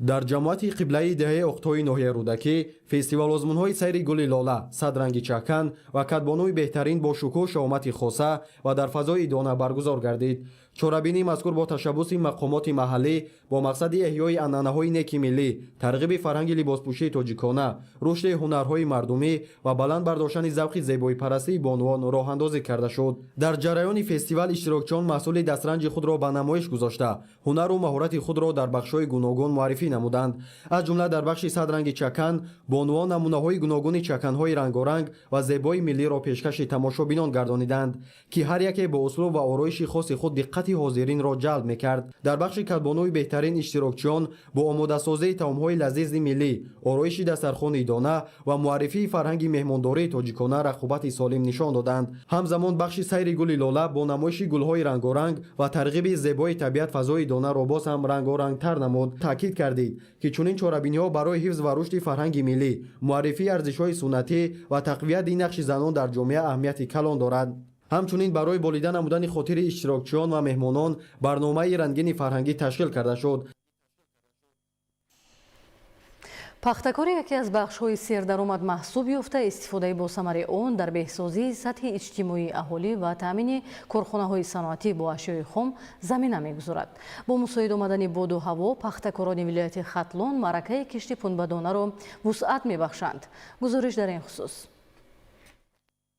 Дар ҷамоати қиблаи деҳаи Оқтои ноҳияи Рӯдакӣ фестивал-озмунҳои сайри гули лола, садранги чакан ва кадбонуи беҳтарин бо шукӯҳ шаҳомати хоса ва дар фазои идона баргузор гардид. Чорабинии мазкур бо ташаббуси мақомоти маҳаллӣ бо мақсади эҳёи анъанаҳои неки миллӣ, тарғиби фарҳанги либоспӯшии тоҷикона, рушди ҳунарҳои мардумӣ ва баланд бардоштани завқи зебоипарастии бонувон роҳандозӣ карда шуд. Дар ҷараёни фестивал иштирокчиён маҳсули дастранҷи худро ба намоиш гузошта, ҳунару маҳорати худро дар бахшҳои гуногун муаррифӣ намуданд. Аз ҷумла дар бахши садранги чакан бонувон намунаҳои гуногуни чаканҳои рангоранг ва зебои миллиро пешкаши тамошобинон гардониданд, ки ҳар яке бо услуб ва ороиши хоси худ диққати Диққати ҳозиринро ҷалб мекард. Дар бахши кадбонуи беҳтарин иштирокчиён бо омодасозии таомҳои лазизи миллӣ, ороиши дастархони идона ва муаррифии фарҳанги меҳмондории тоҷикона рақобати солим нишон доданд. Ҳамзамон бахши сайри гули лола бо намоиши гулҳои рангоранг ва тарғиби зебои табиат фазои идонаро боз ҳам рангорангтар намуд. Таъкид кардид, ки чунин чорабиниҳо барои ҳифз ва рушди фарҳанги миллӣ, муаррифии арзишҳои суннатӣ ва тақвияти нақши занон дар ҷомеа аҳамияти калон дорад. Ҳамчунин барои болида намудани хотири иштирокчиён ва меҳмонон барномаи рангини фарҳангӣ ташкил карда шуд. Пахтакорӣ яке аз бахшҳои сердаромад маҳсуб ёфта, истифодаи босамари он дар беҳсозии сатҳи иҷтимоии аҳолӣ ва таъмини корхонаҳои саноатӣ бо ашёи хом замина мегузорад. Бо мусоид омадани боду ҳаво пахтакорони вилояти Хатлон маъракаи кишти пунбадонаро вусъат мебахшанд. Гузориш дар ин хусус.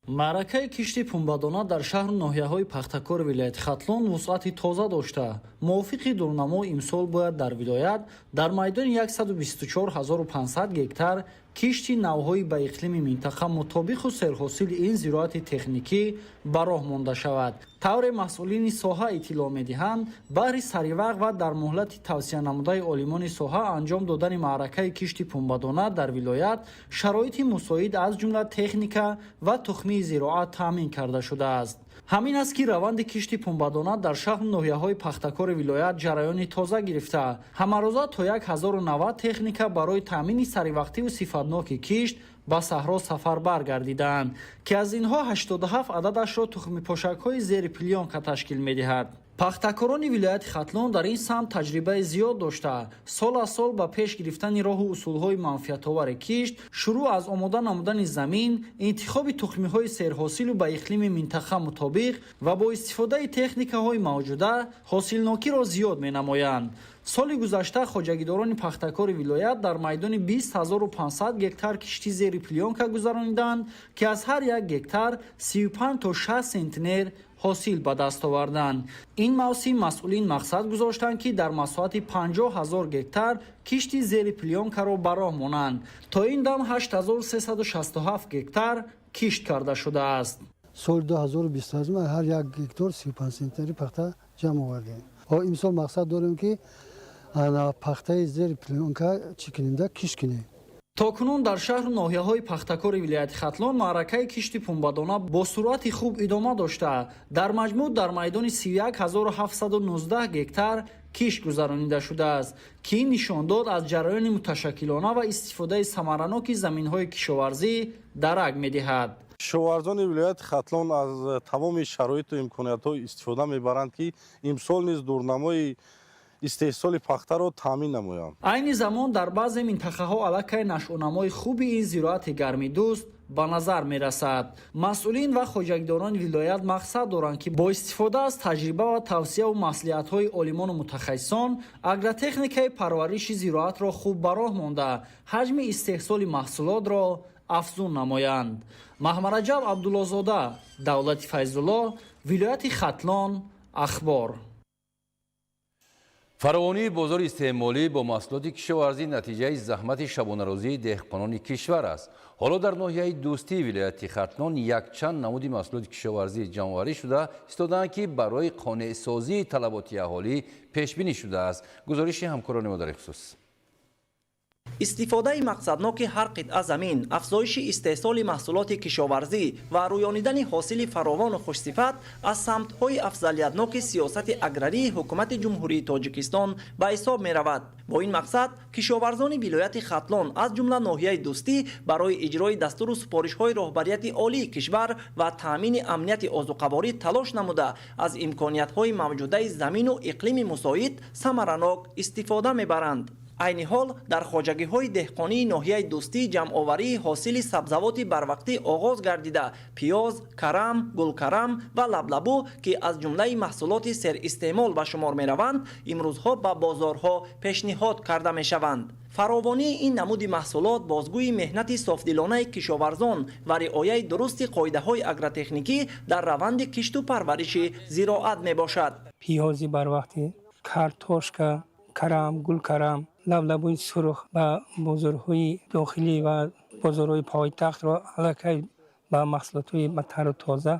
Маъракаи кишти пунбадона дар шаҳру ноҳияҳои пахтакори вилояти Хатлон вусъати тоза дошта, мувофиқи дурнамо имсол бояд дар вилоят дар майдони 124 500 гектар кишти навъҳои ба иқлими минтақа мутобиқу серҳосили ин зироати техникӣ ба роҳ монда шавад. Тавре масъулини соҳа иттилоъ медиҳанд, баҳри саривақт ва дар муҳлати тавсиянамудаи олимони соҳа анҷом додани маъракаи кишти пунбадона дар вилоят шароити мусоид, аз ҷумла техника ва тухмии зироат таъмин карда шудааст. Ҳамин аст, ки раванди кишти пунбадона дар шаҳру ноҳияҳои пахтакори вилоят ҷараёни тоза гирифта, ҳамарӯза то 1090 техника барои таъмини саривақтиву сифатноки кишт ба саҳро сафарбар гардидаанд, ки аз инҳо 87 ададашро тухмипошакҳои зери плёнка ташкил медиҳад. Пахтакорони вилояти Хатлон дар ин самт таҷрибаи зиёд дошта, сол аз сол ба пеш гирифтани роҳу усулҳои манфиатовари кишт, шурӯъ аз омода намудани замин, интихоби тухмиҳои серҳосилу ба иқлими минтақа мутобиқ ва бо истифодаи техникаҳои мавҷуда ҳосилнокиро зиёд менамоянд. Соли гузашта хоҷагидорони пахтакори вилоят дар майдони 20 500 гектар кишти зери плёнка гузарониданд, ки аз ҳар як гектар 35 то 60 сентнер ҳосил ба даст оварданд. Ин мавсим масъулин мақсад гузоштанд, ки дар масоҳати 50 ҳазор гектар кишти зери плёнкаро ба роҳ монанд. То ин дам 8367 гектар кишт карда шудааст. Соли 2028 ҳар як гектар 35 центнери пахта ҷамъ овардем. Имсол мақсад дорем, ки пахтаи зери плёнка чӣ кунем да, кишт кунем. То кунун дар шаҳру ноҳияҳои пахтакори вилояти Хатлон маъракаи кишти пунбадона бо суръати хуб идома дошта, дар маҷмӯъ дар майдони 31 719 гектар кишт гузаронида шудааст, ки ин нишондод аз ҷараёни муташаккилона ва истифодаи самараноки заминҳои кишоварзӣ дарак медиҳад. Кишоварзони вилояти Хатлон аз тамоми шароиту имкониятҳо истифода мебаранд, ки имсол низ дурнамои истеҳсоли пахтаро таъмин намоянд. Айни замон дар баъзе минтақаҳо аллакай нашъунамои хуби ин зироати гармидӯст ба назар мерасад. Масъулин ва хоҷагидорони вилоят мақсад доранд, ки бо истифода аз таҷриба ва тавсияву маслиҳатҳои олимону мутахассисон агротехникаи парвариши зироатро хуб ба роҳ монда, ҳаҷми истеҳсоли маҳсулотро афзун намоянд. Маҳмараҷаб Абдуллозода, Давлати Файзулло, вилояти Хатлон, Ахбор. Фаровонии бозори истеъмолӣ бо маҳсулоти кишоварзӣ натиҷаи заҳмати шабонарӯзии деҳқонони кишвар аст. Ҳоло дар ноҳияи Дӯстии вилояти Хатлон якчанд намуди маҳсулоти кишоварзӣ ҷамъоварӣ шуда истодаанд, ки барои қонеъсозии талаботи аҳолӣ пешбинӣ шудааст. Гузориши ҳамкорони мо дар ин хусус. Истифодаи мақсадноки ҳар қитъа замин, афзоиши истеҳсоли маҳсулоти кишоварзӣ ва рӯёнидани ҳосили фаровону хушсифат аз самтҳои афзалиятноки сиёсати аграрии ҳукумати Ҷумҳурии Тоҷикистон ба ҳисоб меравад. Бо ин мақсад кишоварзони вилояти Хатлон, аз ҷумла ноҳияи Дӯстӣ, барои иҷрои дастуру супоришҳои роҳбарияти олии кишвар ва таъмини амнияти озуқаворӣ талош намуда, аз имкониятҳои мавҷудаи замину иқлими мусоид самаранок истифода мебаранд. Айни ҳол дар хоҷагиҳои деҳқонии ноҳияи Дӯстӣ ҷамъоварии ҳосили сабзавоти барвақтӣ оғоз гардида, пиёз, карам, гулкарам ва лаблабу, ки аз ҷумлаи маҳсулоти серистеъмол ба шумор мераванд, имрӯзҳо ба бозорҳо пешниҳод карда мешаванд. Фаровонии ин намуди маҳсулот бозгӯи меҳнати софдилонаи кишоварзон ва риояи дурусти қоидаҳои агротехникӣ дар раванди кишту парвариши зироат мебошад. Пиёзи барвақтӣ, картошка, карам, гулкарам, лаблабуи сурх ба бозорҳои дохилӣ ва бозорҳои пойтахтро аллакай ба маҳсулотҳои тару тоза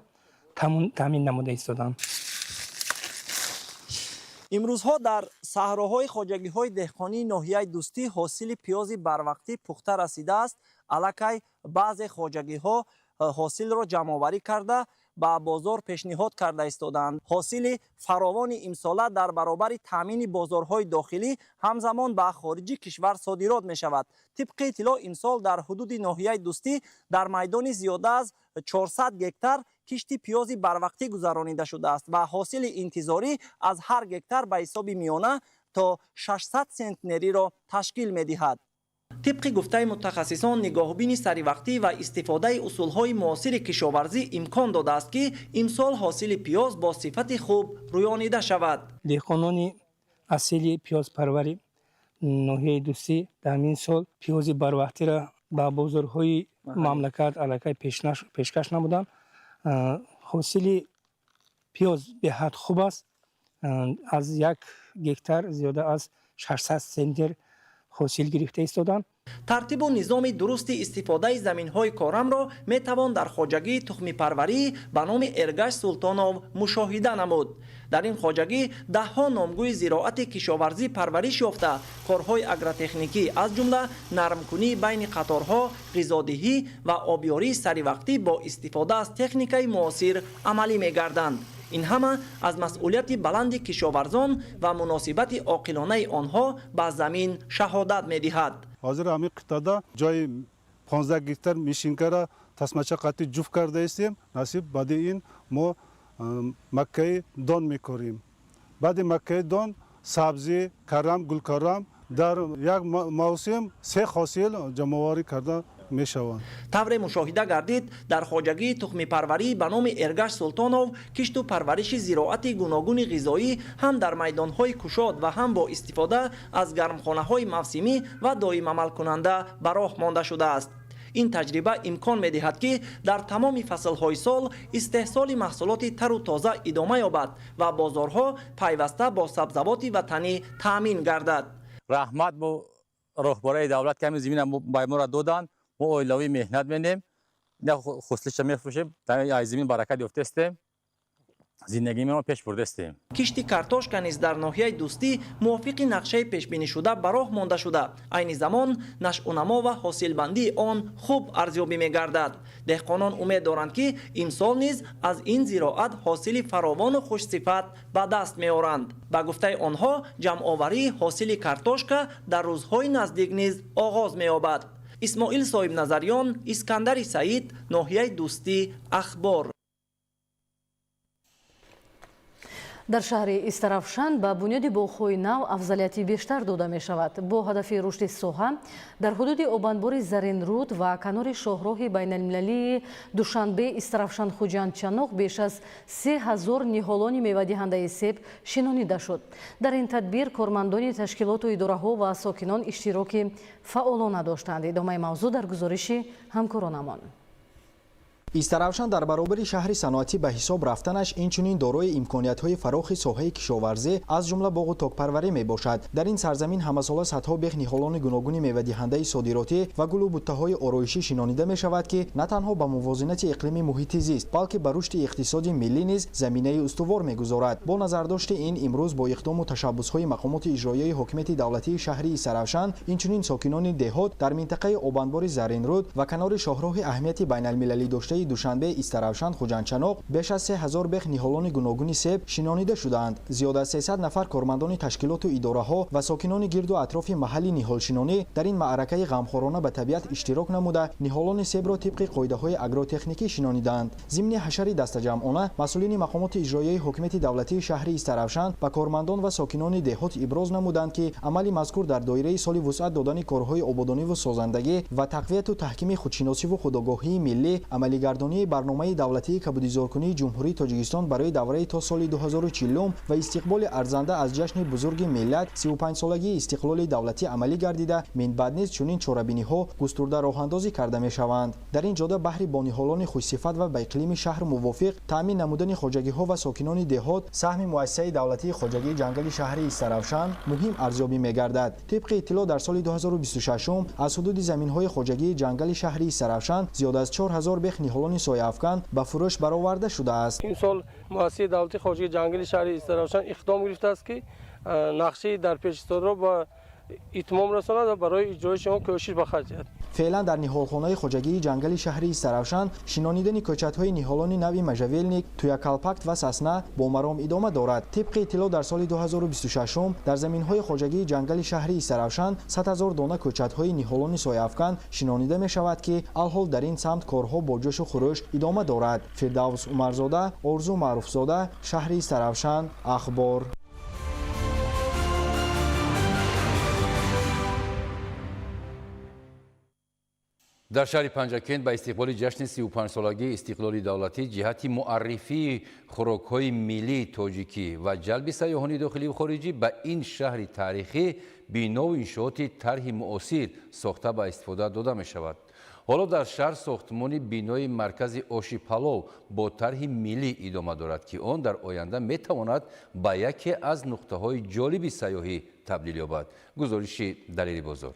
таъмин намуда истоданд. Имрӯзҳо дар саҳроҳои хоҷагиҳои деҳқонии ноҳияи Дӯстӣ ҳосили пиёзи барвақтӣ пухта расидааст. Аллакай баъзе хоҷагиҳо ҳосилро ҷамъоварӣ карда ба бозор пешниҳод карда истодаанд. Ҳосили фаровони имсола дар баробари таъмини бозорҳои дохилӣ ҳамзамон ба хориҷи кишвар содирот мешавад. Тибқи иттилоъ, имсол дар ҳудуди ноҳияи Дӯстӣ дар майдони зиёда аз 400 гектар кишти пиёзи барвақтӣ гузаронида шудааст ва ҳосили интизорӣ аз ҳар гектар ба ҳисоби миёна то 600 сентнериро ташкил медиҳад. Тибқи гуфтаи мутахассисон, нигоҳубини саривақтӣ ва истифодаи усулҳои муосири кишоварзӣ имкон додааст, ки имсол ҳосили пиёз бо сифати хуб рӯёнида шавад. Деҳқонони асили пиёзпарвари ноҳияи Дӯстӣ дар ин сол пиёзи барвақтиро ба бозорҳои мамлакат аллакай пешкаш намуданд. Ҳосили пиёз беҳад хуб аст. Аз як гектар зиёда аз 600 центнер ҳосил гирифта истоданд. Тартибу низоми дурусти истифодаи заминҳои корамро метавон дар хоҷагии тухмипарварӣ ба номи Эргаш Султонов мушоҳида намуд. Дар ин хоҷагӣ даҳҳо номгӯи зироати кишоварзӣ парвариш ёфта, корҳои агротехникӣ аз ҷумла нармкунии байни қаторҳо, ғизодиҳӣ ва обёрии саривақтӣ бо истифода аз техникаи муосир амалӣ мегарданд. Ин ҳама аз масъулияти баланди кишоварзон ва муносибати оқилонаи онҳо ба замин шаҳодат медиҳад. Ҳозир ҳамин қитъада ҷои 15 гектар мишинкара тасмача қатӣ ҷуфт карда истем. Насиб, баъди ин мо маккаи дон мекорем. Баъди маккаи дон сабзӣ, карам, гулкарам дар як мавсим се ҳосил ҷамъоварӣ карда мешаванд. Тавре мушоҳида гардид, дар хоҷагии тухмипарварӣ ба номи Эргаш Султонов кишту парвариши зироати гуногуни ғизоӣ ҳам дар майдонҳои кушод ва ҳам бо истифода аз гармхонаҳои мавсимӣ ва доимамалкунанда ба роҳ монда шудааст. Ин таҷриба имкон медиҳад, ки дар тамоми фаслҳои сол истеҳсоли маҳсулоти тару тоза идома ёбад ва бозорҳо пайваста бо сабзавоти ватанӣ таъмин гардад. Раҳмат бо роҳбарои давлат, ки ҳамин замина ба моро доданд. Мо оилавӣ меҳнат менем, хуслиша мефурӯшем, аз замин баракат ёфтаистем, зиндагиро пеш бурдаистем. Кишти картошка низ дар ноҳияи Дӯстӣ мувофиқи нақшаи пешбинишуда ба роҳ монда шуда, айни замон нашъунамо ва ҳосилбандии он хуб арзёбӣ мегардад. Деҳқонон умед доранд, ки имсол низ аз ин зироат ҳосили фаровону хушсифат ба даст меоранд. Ба гуфтаи онҳо, ҷамъоварии ҳосили картошка дар рӯзҳои наздик низ оғоз меёбад. Исмоил Соҳибназарён, Искандари Саид, ноҳияи Дӯстӣ, Ахбор. Дар шаҳри Истаравшан ба бунёди боғҳои нав афзалияти бештар дода мешавад. Бо ҳадафи рушди соҳа дар ҳудуди обанбори Заринруд ва канори шоҳроҳи байналмилалии Душанбе Истаравшан Хуҷанд Чаноқ беш аз 3000 ниҳолони мевадиҳандаи себ шинонида шуд. Дар ин тадбир кормандони ташкилоту идораҳо ва сокинон иштироки фаъолона доштанд. Идомаи мавзӯъ дар гузориши ҳамкоронамон. Истаравшан дар баробари шаҳри саноатӣ ба ҳисоб рафтанаш инчунин дорои имкониятҳои фарохи соҳаи кишоварзӣ аз ҷумла боғу токпарварӣ мебошад. Дар ин сарзамин ҳамасола садҳо бех ниҳолони гуногуни мевадиҳандаи содиротӣ ва гулу буттаҳои ороишӣ шинонида мешавад, ки на танҳо ба мувозинати иқлими муҳити зист, балки ба рушди иқтисоди миллӣ низ заминаи устувор мегузорад. Бо назардошти ин имрӯз бо иқдому ташаббусҳои мақомоти иҷроияи ҳокимияти давлатии шаҳри Истаравшан, инчунин сокинони деҳот дар минтақаи обанбори Заринруд ва канори шоҳроҳи аҳамияти байналмилалӣ доштаи Душанбе Истаравшан Хуҷандчаноқ беш аз 3000 бех ниҳолони гуногуни себ шинонида шудаанд. Зиёда аз 300 нафар кормандони ташкилоту идораҳо ва сокинони гирду атрофи маҳалли ниҳолшинонӣ дар ин маъракаи ғамхорона ба табиат иштирок намуда, ниҳолони себро тибқи қоидаҳои агротехникӣ шинонидаанд. Зимни ҳашари дастаҷамъона масъулини мақомоти иҷроияи ҳокимияти давлатии шаҳри Истаравшан ба кормандон ва сокинони деҳот иброз намуданд, ки амали мазкур дар доираи соли вусъат додани корҳои ободониву созандагӣ ва тақвияту таҳкими худшиносиву худогоҳии миллӣ, амалигардонии барномаи давлатии кабудизоркунии Ҷумҳурии Тоҷикистон барои давраи то соли 2040 ва истиқболи арзанда аз ҷашни бузурги миллат 35-солагии истиқлоли давлатӣ амалӣ гардида, минбаъд низ чунин чорабиниҳо густурда роҳандозӣ карда мешаванд. Дар ин ҷода баҳри бо ниҳолони хушсифат ва ба иқлими шаҳр мувофиқ таъмин намудани хоҷагиҳо ва сокинони деҳот саҳми муассисаи давлатии хоҷагии ҷангали шаҳри Истаравшан муҳим арзёбӣ мегардад. Тибқи иттилоъ, дар соли 2026 аз ҳудуди заминҳои хоҷагии ҷангали шаҳри Истаравшан зиёда аз 4000 бех ниҳолони ниҳолони сояафкан ба фурӯш бароварда шудааст. Имсол муассисаи давлатии хоҷагии ҷангали шаҳри Истаравшан иқдом гирифтааст, ки нақшаи дар пеш истодаро ба итмом расонад ва барои иҷроиши он кӯшиш ба харҷ диҳад. Феълан дар ниҳолхонаи хоҷагии ҷангали шаҳри Истаравшан шинонидани кӯчатҳои ниҳолони нави можжевельник, туякалпакт ва сосна бо маром идома дорад. Тибқи иттилоъ, дар соли 2026 дар заминҳои хоҷагии ҷангали шаҳри Истаравшан 100 000 дона кӯчатҳои ниҳолони сояафкан шинонида мешавад, ки алҳол дар ин самт корҳо бо ҷӯшу хурӯш идома дорад. Фирдавс Умарзода, Орзу Маъруфзода, шаҳри Истаравшан, Ахбор. Дар шаҳри Панҷакент ба истиқболи ҷашни 35-солагии истиқлоли давлатӣ ҷиҳати муаррифии хӯрокҳои миллии тоҷикӣ ва ҷалби сайёҳони дохиливу хориҷӣ ба ин шаҳри таърихӣ бинову иншооти тарҳи муосир сохта ба истифода дода мешавад. Ҳоло дар шаҳр сохтмони бинои маркази оши палов бо тарҳи миллӣ идома дорад, ки он дар оянда метавонад ба яке аз нуқтаҳои ҷолиби сайёҳӣ табдил ёбад. Гузориши Далери Бозор.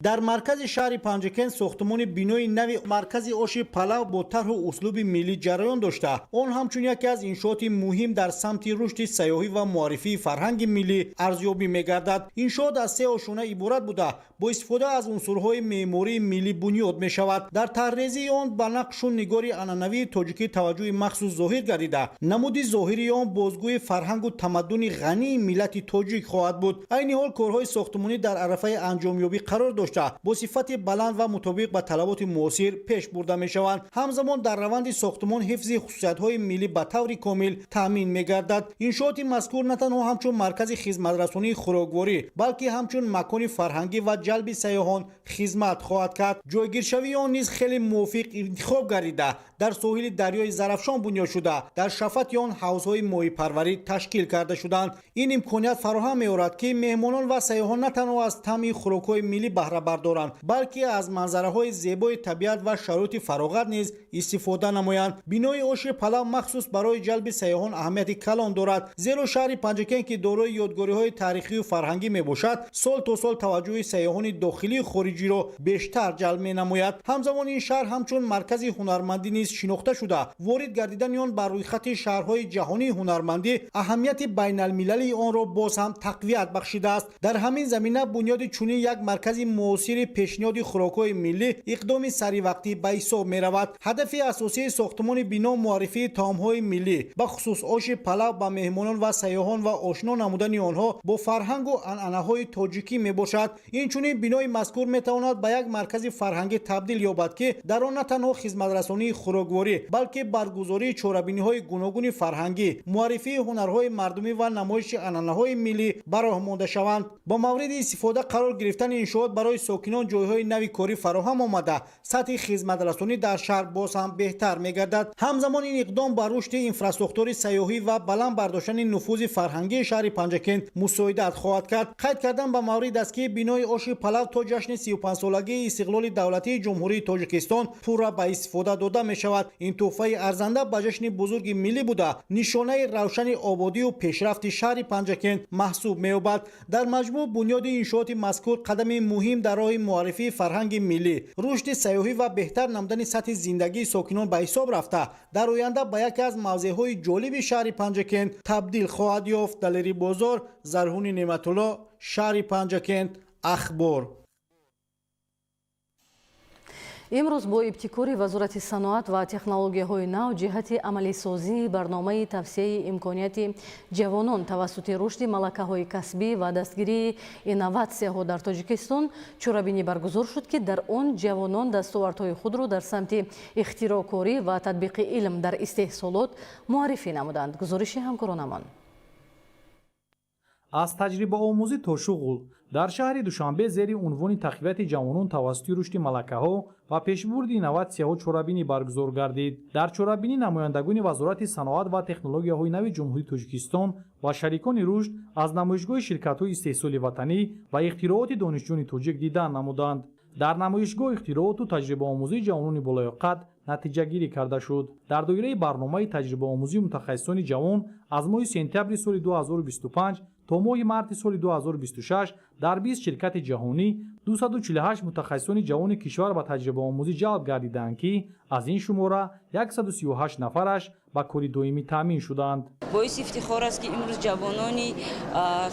Дар маркази шаҳри Панҷакент сохтмони бинои нави маркази оши палав бо тарҳу услуби миллӣ ҷараён дошта, он ҳамчун яке аз иншооти муҳим дар самти рушди сайёҳӣ ва муаррифии фарҳанги миллӣ арзёбӣ мегардад. Иншоот аз се ошона иборат буда, бо истифода аз унсурҳои меъмории миллӣ бунёд мешавад. Дар тарҳрезии он ба нақшу нигори анъанавии тоҷикӣ таваҷҷӯҳи махсус зоҳир гардида, намуди зоҳирии он бозгӯи фарҳангу тамаддуни ғании миллати тоҷик хоҳад буд. Айни ҳол корҳои сохтмонӣ дар арафаи анҷомёбӣ қарор дошта, бо сифати баланд ва мутобиқ ба талаботи муосир пеш бурда мешаванд. Ҳамзамон дар раванди сохтмон ҳифзи хусусиятҳои миллӣ ба таври комил таъмин мегардад. Иншооти мазкур на танҳо ҳамчун маркази хизматрасонии хӯрокворӣ, балки ҳамчун макони фарҳангӣ ва ҷалби сайёҳон хизмат хоҳад кард. Ҷойгиршавии он низ хеле мувофиқ интихоб гардида, дар соҳили дарёи Зарафшон бунёд шуда, дар шафати он ҳавзҳои моҳипарварӣ ташкил карда шуданд. Ин имконият фароҳам меорад, ки меҳмонон ва сайёҳон на танҳо аз таъми хӯрокҳои миллӣ баҳра бардоранд, балки аз манзараҳои зебои табиат ва шароити фароғат низ истифода намоянд. Бинои оши палав махсус барои ҷалби сайёҳон аҳамияти калон дорад, зеро шаҳри Панҷакент, ки дорои ёдгориҳои таърихию фарҳангӣ мебошад, сол то сол таваҷҷӯҳи сайёҳони дохилию хориҷиро бештар ҷалб менамояд. Ҳамзамон ин шаҳр ҳамчун маркази ҳунармандӣ низ шинохта шуда, ворид гардидани он ба рӯйхати шаҳрҳои ҷаҳонии ҳунармандӣ аҳамияти байналмилалии онро боз ҳам тақвият бахшидааст. Дар ҳамин замина бунёди чунин як маркази муосири пешниҳоди хӯрокҳои миллӣ иқдоми саривақтӣ ба ҳисоб меравад. Ҳадафи асосии сохтмони бино муаррифии таомҳои миллӣ, бахусус оши палав ба меҳмонон ва сайёҳон ва ошно намудани онҳо бо фарҳангу анъанаҳои тоҷикӣ мебошад. Инчунин бинои мазкур метавонад ба як маркази фарҳангӣ табдил ёбад, ки дар он на танҳо хизматрасонии хӯрокворӣ, балки баргузории чорабиниҳои гуногуни фарҳангӣ, муаррифии ҳунарҳои мардумӣ ва намоиши анъанаҳои миллӣ ба роҳ монда шаванд. Бо мавриди истифода қарор гирифтани иншоот барои сокинон ҷойҳои нави корӣ фароҳам омада, сатҳи хизматрасонӣ дар шаҳр боз ҳам беҳтар мегардад. Ҳамзамон ин иқдом ба рушди инфрасохтори сайёҳӣ ва баланд бардоштани нуфузи фарҳангии шаҳри Панҷакент мусоидат хоҳад кард. Қайд кардан ба маврид аст, ки бинои оши палав то ҷашни 35-солагии истиқлоли давлатии Ҷумҳурии Тоҷикистон пурра ба истифода дода мешавад. Ин тӯҳфаи арзанда ба ҷашни бузурги миллӣ буда, нишонаи равшани ободию пешрафти шаҳри Панҷакент маҳсуб меёбад. Дар маҷмӯъ бунёди иншооти мазкур қадами муҳим дар роҳи муаррифии фарҳанги миллӣ, рушди сайёҳӣ ва беҳтар намудани сатҳи зиндагии сокинон ба ҳисоб рафта, дар оянда ба яке аз мавзеъҳои ҷолиби шаҳри Панҷакент табдил хоҳад ёфт. Далери Бозор, Зарҳуни Неъматулло, шаҳри Панҷакент, Ахбор. Имрӯз бо ибтикори Вазорати саноат ва технологияҳои нав ҷиҳати амалисозии барномаи тавсияи имконияти ҷавонон тавассути рушди малакаҳои касбӣ ва дастгирии инноватсияҳо дар Тоҷикистон чорабинӣ баргузор шуд, ки дар он ҷавонон дастовардҳои худро дар самти ихтироъкорӣ ва татбиқи илм дар истеҳсолот муаррифӣ намуданд. Гузориши ҳамкоронамон. Аз таҷрибаомӯзӣ то шуғл дар шаҳри Душанбе зери унвони тақвияти ҷавонон тавассути рушди малакаҳо ва пешбурди инноватсияҳо чорабинӣ баргузор гардид. Дар чорабинӣ намояндагони Вазорати саноат ва технологияҳои нави Ҷумҳурии Тоҷикистон ва шарикони рушд аз намоишгоҳи ширкатҳои истеҳсоли ватанӣ ва ихтирооти донишҷӯёни тоҷик дидан намуданд. Дар намоишгоҳ ихтирооту таҷрибаомӯзии ҷавонони болаёқат натиҷагирӣ карда шуд. Дар доираи барномаи таҷрибаомӯзии мутахассисони ҷавон аз моҳи сентябри соли 2025 то моҳи марти соли 2026 дар 20 ширкати ҷаҳонӣ 248 мутахассисони ҷавони кишвар ба таҷрибаомӯзӣ ҷалб гардиданд, ки аз ин шумора 138 нафараш ба кори доимӣ таъмин шуданд. Боиси ифтихор аст, ки имрӯз ҷавонони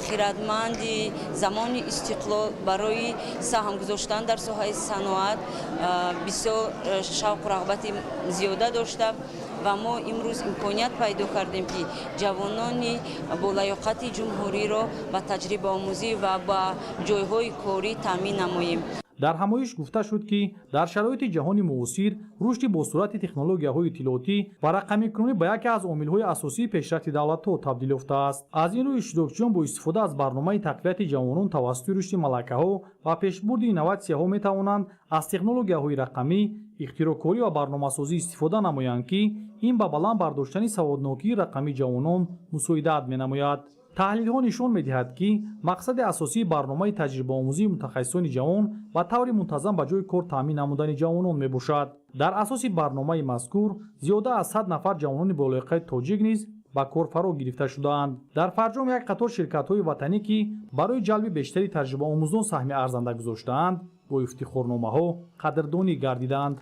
хирадманди замони истиқлол барои саҳм гузоштан дар соҳаи саноат бисёр шавқу рағбати зиёда дошта ва мо имрӯз имконият пайдо кардем, ки ҷавонони болаёқати ҷумҳуриро ба таҷрибаомӯзӣ ва ба ҷойҳои корӣ таъмин намоем. Дар ҳамоиш гуфта шуд, ки дар шароити ҷаҳони муосир рушди босуръати технологияҳои иттилоотӣ ва рақамикунонӣ ба яке аз омилҳои асосии пешрафти давлатҳо табдил ёфтааст. Аз ин рӯ иштирокчиён бо истифода аз барномаи тақвияти ҷавонон тавассути рушди малакаҳо ва пешбурди инноватсияҳо метавонанд аз технологияҳои рақамӣ, ихтироъкорӣ ва барномасозӣ истифода намоянд, ки ин ба баланд бардоштани саводнокии рақамии ҷавонон мусоидат менамояд. Таҳлилҳо нишон медиҳад, ки мақсади асосии барномаи таҷрибаомӯзии мутахассисони ҷавон ба таври мунтазам ба ҷои кор таъмин намудани ҷавонон мебошад. Дар асоси барномаи мазкур зиёда аз 100 нафар ҷавонони болояқаи тоҷик низ ба кор фаро гирифта шудаанд. Дар фарҷом як қатор ширкатҳои ватанӣ, ки барои ҷалби бештари таҷрибаомӯзон саҳми арзанда гузоштаанд, бо ифтихорномаҳо қадрдонӣ гардиданд.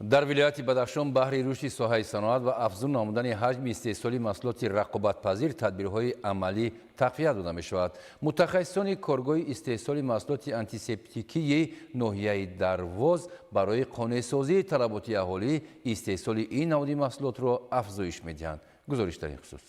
Дар вилояти Бадахшон баҳри рушди соҳаи саноат ва афзун намудани ҳаҷми истеҳсоли маҳсулоти рақобатпазир тадбирҳои амалӣ тақвият дода мешавад. Мутахассисони коргоҳи истеҳсоли маҳсулоти антисептикии ноҳияи Дарвоз барои қонеъсозии талаботи аҳолӣ истеҳсоли ин навъи маҳсулотро афзоиш медиҳанд. Гузориш дар ин хусус.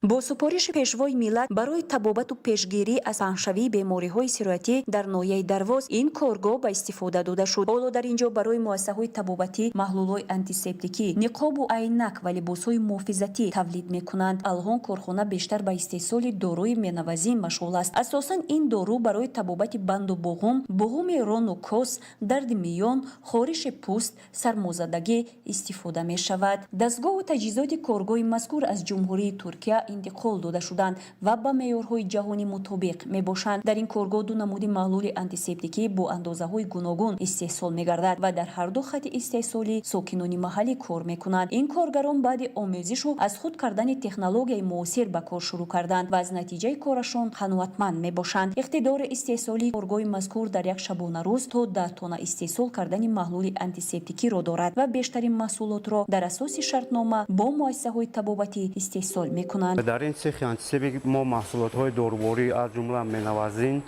Бо супориши пешвои миллат барои табобату пешгирӣ аз паҳншавии бемориҳои сироятӣ дар ноҳияи Дарвоз ин коргоҳ ба истифода дода шуд. Ҳоло дар ин ҷо барои муассисаҳои табобатӣ маҳлулҳои антисептикӣ, ниқобу айнак ва либосҳои муҳофизатӣ тавлид мекунанд. Алҳон корхона бештар ба истеҳсоли доруи менавазин машғул аст. Асосан ин дору барои табобати банду буғум, буғуми рону кос, дарди миён, хориши пӯст, сармозадагӣ истифода мешавад. Дастгоҳу таҷҳизоти коргоҳи мазкур аз Ҷумҳурии Туркия интиқол дода шуданд ва ба меъёрҳои ҷаҳонӣ мутобиқ мебошанд. Дар ин коргоҳ ду намуди маҳлули антисептикӣ бо андозаҳои гуногун истеҳсол мегардад ва дар ҳар ду хати истеҳсолӣ сокинони маҳаллӣ кор мекунанд. Ин коргарон баъди омӯзишу аз худ кардани технологияи муосир ба кор шурӯъ карданд ва аз натиҷаи корашон қаноатманд мебошанд. Иқтидори истеҳсолии коргоҳи мазкур дар як шабонарӯз то 10 тонна истеҳсол кардани маҳлули антисептикиро дорад ва бештарин маҳсулотро дар асоси шартнома бо муассисаҳои табобатӣ истеҳсол мекунанд. Дар ин цехи антисептик мо маҳсулотҳои доруворӣ аз ҷумла менавазин,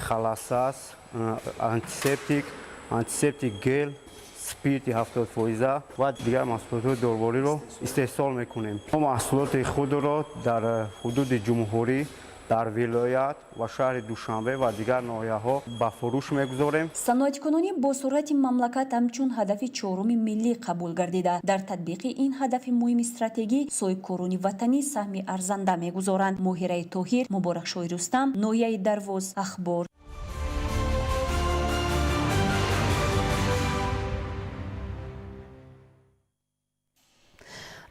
халасас, антисептик, антисептик гел, спирти 70% ва дигар маҳсулотҳои дорувориро истеҳсол мекунем. Мо маҳсулоти худро дар ҳудуди ҷумҳурӣ, дар вилоят ва шаҳри Душанбе ва дигар ноҳияҳо ба фурӯш мегузорем. Саноаткунонӣ бо суръати мамлакат ҳамчун ҳадафи чоруми миллӣ қабул гардида. Дар татбиқи ин ҳадафи муҳими стратегӣ соҳибкорони ватанӣ саҳми арзанда мегузоранд. Моҳираи Тоҳир, Муборакшоҳи Рустам, ноҳияи Дарвоз, Ахбор.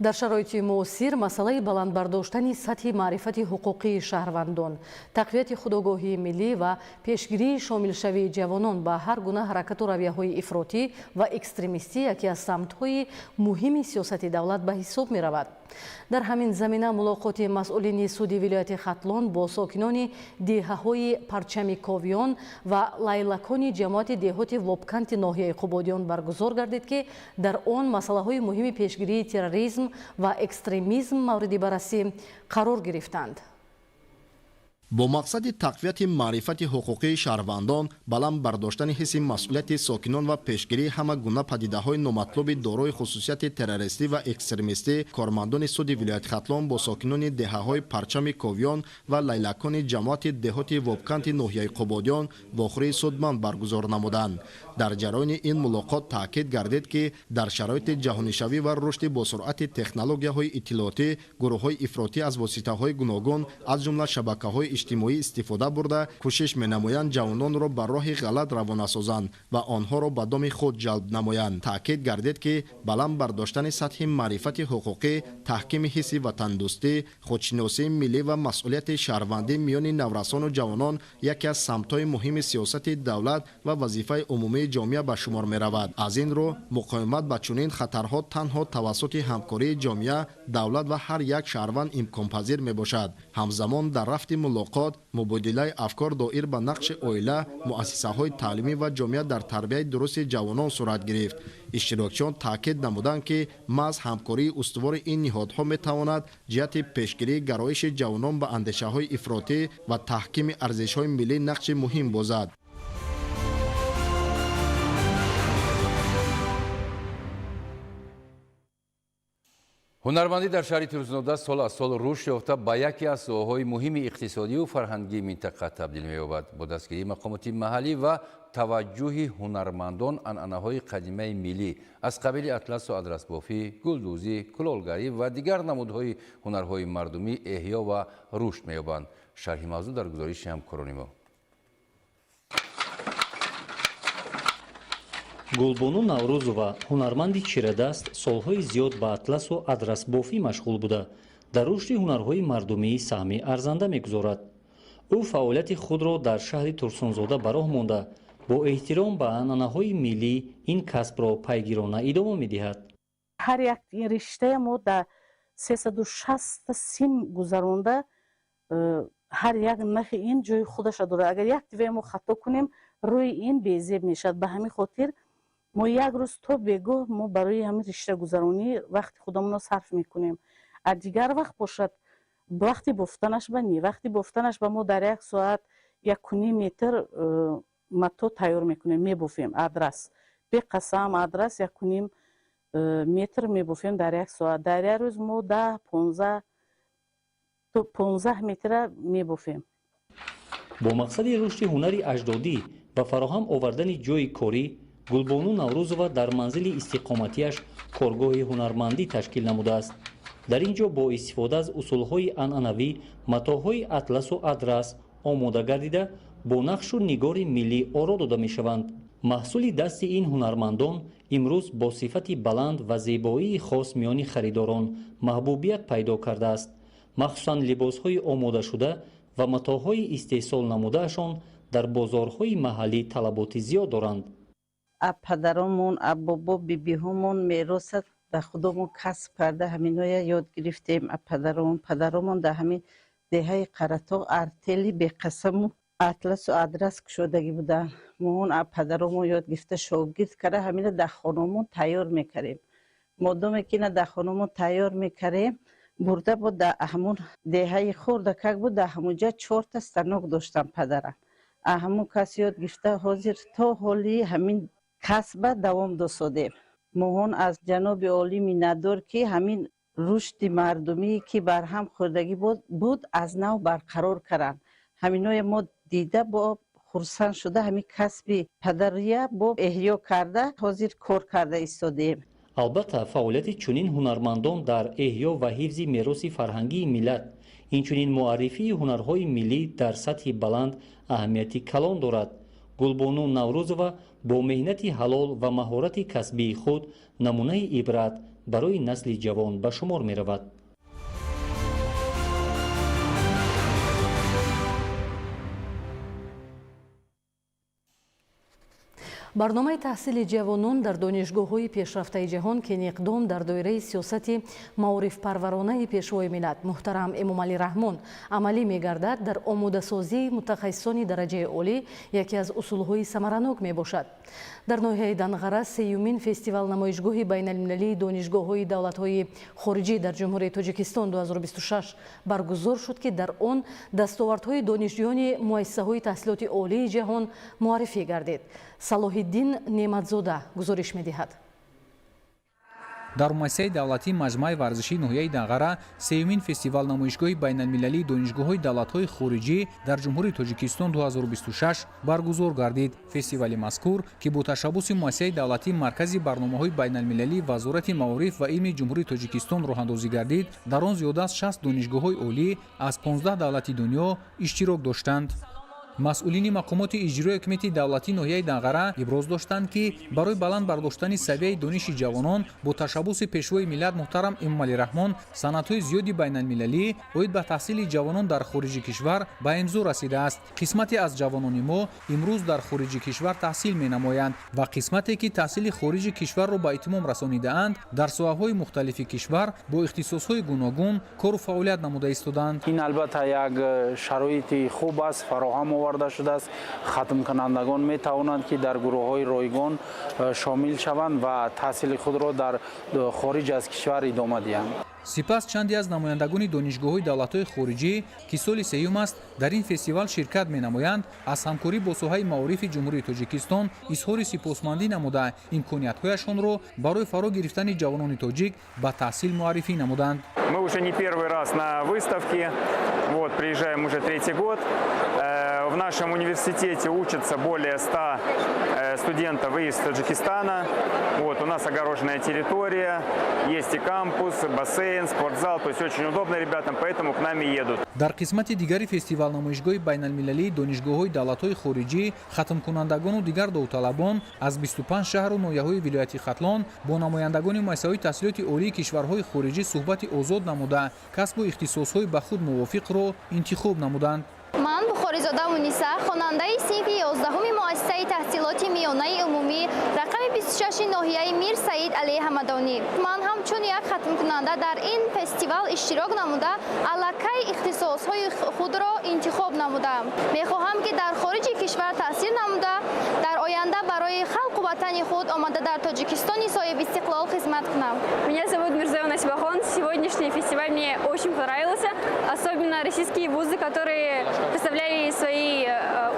Дар шароити муосир масъалаи баланд бардоштани сатҳи маърифати ҳуқуқии шаҳрвандон, тақвияти худогоҳии миллӣ ва пешгирии шомилшавии ҷавонон ба ҳар гуна ҳаракату равияҳои ифротӣ ва экстремистӣ яке аз самтҳои муҳими сиёсати давлат ба ҳисоб меравад. Дар ҳамин замина мулоқоти масъулини суди вилояти Хатлон бо сокинони деҳаҳои Парчами Ковиён ва Лайлакони ҷамоати деҳоти Вобканти ноҳияи Қубодиён баргузор гардид, ки дар он масъалаҳои муҳими пешгирии терроризм ва экстремизм мавриди баррасӣ қарор гирифтанд. Бо мақсади тақвияти маърифати ҳуқуқии шаҳрвандон, баланд бардоштани ҳисси масъулияти сокинон ва пешгирии ҳама гуна падидаҳои номатлуби дорои хусусияти террористӣ ва экстремистӣ, кормандони суди вилояти Хатлон бо сокинони деҳаҳои Парчами Ковиён ва Лайлакони ҷамоати деҳоти Вобканти ноҳияи Қубодиён вохӯрии судманд баргузор намуданд. Дар ҷараёни ин мулоқот таъкид гардид, ки дар шароити ҷаҳонишавӣ ва рушди босуръати технологияҳои иттилоотӣ, гурӯҳҳои ифротӣ аз воситаҳои гуногун, аз ҷумла шабакаҳои иҷтимоӣ истифода бурда, кӯшиш менамоянд ҷавононро ба роҳи ғалат равона созанд ва онҳоро ба доми худ ҷалб намоянд. Таъкид гардид, ки баланд бардоштани сатҳи маърифати ҳуқуқӣ, таҳкими ҳисси ватандӯстӣ, худшиносии миллӣ ва масъулияти шаҳрвандӣ миёни наврасону ҷавонон яке аз самтҳои муҳими сиёсати давлат ва вазифаи умумии ҷомеа ба шумор меравад. Аз ин рӯ муқовимат ба чунин хатарҳо танҳо тавассути ҳамкории ҷомеа, давлат ва ҳар як шаҳрванд имконпазир мебошад. Ҳамзамон дар рафти мулоқот Мулоқот мубодилаи афкор доир ба нақши оила, муассисаҳои таълимӣ ва ҷомеа дар тарбияи дурусти ҷавонон сурат гирифт. Иштирокчиён таъкид намуданд, ки маҳз ҳамкории устувори ин ниҳодҳо метавонад ҷиҳати пешгирии гароиши ҷавонон ба андешаҳои ифротӣ ва таҳкими арзишҳои миллӣ нақши муҳим бозад. Ҳунармандӣ дар шаҳри Турсунзода сол аз сол рушд ёфта ба яке аз соҳаҳои муҳими иқтисодию фарҳангии минтақа табдил меёбад. Бо дастгирии мақомоти маҳаллӣ ва таваҷҷӯҳи ҳунармандон анъанаҳои қадимаи миллӣ аз қабили атласу адрасбофӣ, гулдӯзӣ, кулолгарӣ ва дигар намудҳои ҳунарҳои мардумӣ эҳё ва рушд меёбанд. Шарҳи мавзӯъ дар гузориши ҳамкорони мо. Гулбону Наврӯзова, ҳунарманди чирадаст, солҳои зиёд ба атласу адрасбофӣ машғул буда, дар рушди ҳунарҳои мардумӣ саҳми арзанда мегузорад. Ӯ фаъолияти худро дар шаҳри Турсунзода ба роҳ монда, бо эҳтиром ба анъанаҳои миллӣ ин касбро пайгирона идома медиҳад. Ҳар як ин риштая мо дар 360 сим гузаронда, ҳар як нахи ин ҷои худаша дорад. Агар як тиве мо хато кунем, рӯи ин безеб мешавад. Ба ҳамин хотир мо як рӯз то бегоҳ мо барои ҳамин риштагузаронӣ вақти худамонро сарф мекунем. А дигар вақт бошад, вақти бофтанаш ба не, вақти бофтанаш ба мо дар як соат 1.5 метр мато тайёр мекунем, мебофем адрас. Беқасам адрас 1.5 метр мебофем дар як соат. Дар як рӯз мо 10, 15 то 15 метра мебофем. Бо мақсади рушди ҳунари аҷдодӣ ва фароҳам овардани ҷойи корӣ, Гулбону Наврӯзова дар манзили истиқоматиаш коргоҳи ҳунармандӣ ташкил намудааст. Дар ин ҷо бо истифода аз усулҳои анъанавӣ матоъҳои атласу адрас омода гардида, бо нақшу нигори миллӣ оро дода мешаванд. Маҳсули дасти ин ҳунармандон имрӯз бо сифати баланд ва зебоии хос миёни харидорон маҳбубият пайдо кардааст. Махсусан либосҳои омодашуда ва матоъҳои истеҳсол намудаашон дар бозорҳои маҳаллӣ талаботи зиёд доранд. А падаромон, а бобо бибиҳомон мероса ба худомон касб карда, ҳаминоя ёд гирифтем. А падаромон, падаромон дар ҳамин деҳаи Қаратоғ артели беқасаму атласу адрас кушодагӣ буданд. Моон а падаромон ёд гирифта, шогирд карда, ҳамина дар хонамон тайёр мекардем. Модоме ки ина дар хонамон тайёр мекардем, бурда буд дар ҳамун деҳаи хурдакак буд, дар ҳамунҷа 4та станок доштам падарам. А ҳамун кас ёд гирифта, ҳозир то ҳоли ҳамин касба давом досодем. Моҳон аз ҷаноби олӣ миннатдор, ки ҳамин рушди мардумӣ, ки барҳам хӯрдагӣ буд, аз нав барқарор карданд. Ҳаминое мо дида бо хурсанд шуда, ҳамин касби падария бо эҳё карда, ҳозир кор карда истодем. Албатта, фаъолияти чунин ҳунармандон дар эҳё ва ҳифзи мероси фарҳангии миллат, инчунин муаррифии ҳунарҳои миллӣ дар сатҳи баланд аҳамияти калон дорад. Гулбону Наврӯзова бо меҳнати ҳалол ва маҳорати касбии худ намунаи ибрат барои насли ҷавон ба шумор меравад. Барномаи таҳсили ҷавонон дар донишгоҳҳои пешрафтаи ҷаҳон, ки ин иқдом дар доираи сиёсати маорифпарваронаи Пешвои миллат муҳтарам Эмомалӣ Раҳмон амалӣ мегардад, дар омодасозии мутахассисони дараҷаи олӣ яке аз усулҳои самаранок мебошад. Дар ноҳияи Данғара сеюмин фестивал намоишгоҳи байналмилалии донишгоҳҳои давлатҳои хориҷӣ дар Ҷумҳурии Тоҷикистон 2026 баргузор шуд, ки дар он дастовардҳои донишҷӯёни муассисаҳои таҳсилоти олии ҷаҳон муаррифӣ гардид. Салоҳиддин Неъматзода гузориш медиҳад. Дар муассисаи давлатии маҷмӯаи варзишии ноҳияи Данғара сеюмин фестивал намоишгоҳи байналмилалии донишгоҳҳои давлатҳои хориҷӣ дар Ҷумҳурии Тоҷикистон 2026 баргузор гардид. Фестивали мазкур, ки бо ташаббуси муассисаи давлатии Маркази барномаҳои байналмилалии Вазорати маориф ва илми Ҷумҳурии Тоҷикистон роҳандозӣ гардид, дар он зиёда аз 60 донишгоҳҳои олӣ аз 15 давлати дунё иштирок доштанд. Масъулини мақомоти иҷрои ҳукумати давлатии ноҳияи Данғара иброз доштанд, ки барои баланд бардоштани савияи дониши ҷавонон бо ташаббуси Пешвои миллат муҳтарам Эмомалӣ Раҳмон санадҳои зиёди байналмилалӣ оид ба таҳсили ҷавонон дар хориҷи кишвар ба имзо расидааст. Қисмате аз ҷавонони мо имрӯз дар хориҷи кишвар таҳсил менамоянд ва қисмате, ки таҳсили хориҷи кишварро ба итмом расонидаанд, дар соҳаҳои мухталифи кишвар бо ихтисосҳои гуногун кору фаъолият намуда истодаанд. Ин албатта як шароити хуб аст, фароҳам оварда шудааст. Хатмкунандагон метавонанд, ки дар гурӯҳҳои ройгон шомил шаванд ва таҳсили худро дар хориҷ аз кишвар идома диҳанд. Сипас чанде аз намояндагони донишгоҳҳои давлатҳои хориҷӣ, ки соли сеюм аст дар ин фестивал ширкат менамоянд, аз ҳамкорӣ бо соҳаи маорифи Ҷумҳурии Тоҷикистон изҳори сипосмандӣ намуда, имкониятҳояшонро барои фаро гирифтани ҷавонони тоҷик ба таҳсил муаррифӣ намуданд. Мы уже не первый раз на выставке, вот, приезжаем уже третий год. В нашем университете учатся более 100 студентов из Таджикистана. Вот, у нас огороженная территория, есть и кампус, бассейн, спортзал, то есть очень удобно ребятам, поэтому к нам и едут. Дар қисмати дигари фестивал-намоишгоҳи байналмилалии донишгоҳҳои давлатҳои хориҷӣ хатмкунандагону дигар довталабон аз 25 шаҳру ноҳияҳои вилояти Хатлон бо намояндагони муассисаҳои таҳсилоти олии кишварҳои хориҷӣ суҳбати озод намуда, касбу ихтисосҳои ба худ мувофиқро интихоб намуданд. Ман Бухоризода Муниса, хонандаи синфи 11-уми муассисаи таҳсилоти миёнаи умумӣ рақами 26 ноҳияи Мир Саид Алии Ҳамадонӣ. Ман ҳамчун як хатмкунанда дар ин фестивал иштирок намуда, аллакай ихтисосҳои худро интихоб намудаам. Мехоҳам, ки дар хориҷи кишвар таҳсил намуда, дар оянда барои халқу ватани худ омада, дар Тоҷикистони соҳибистиқлол хизмат кунам. Меня зовут Мирзоева Насибахон. Сегодняшний фестиваль мне очень понравился, особенно российские вузы, которые представляли свои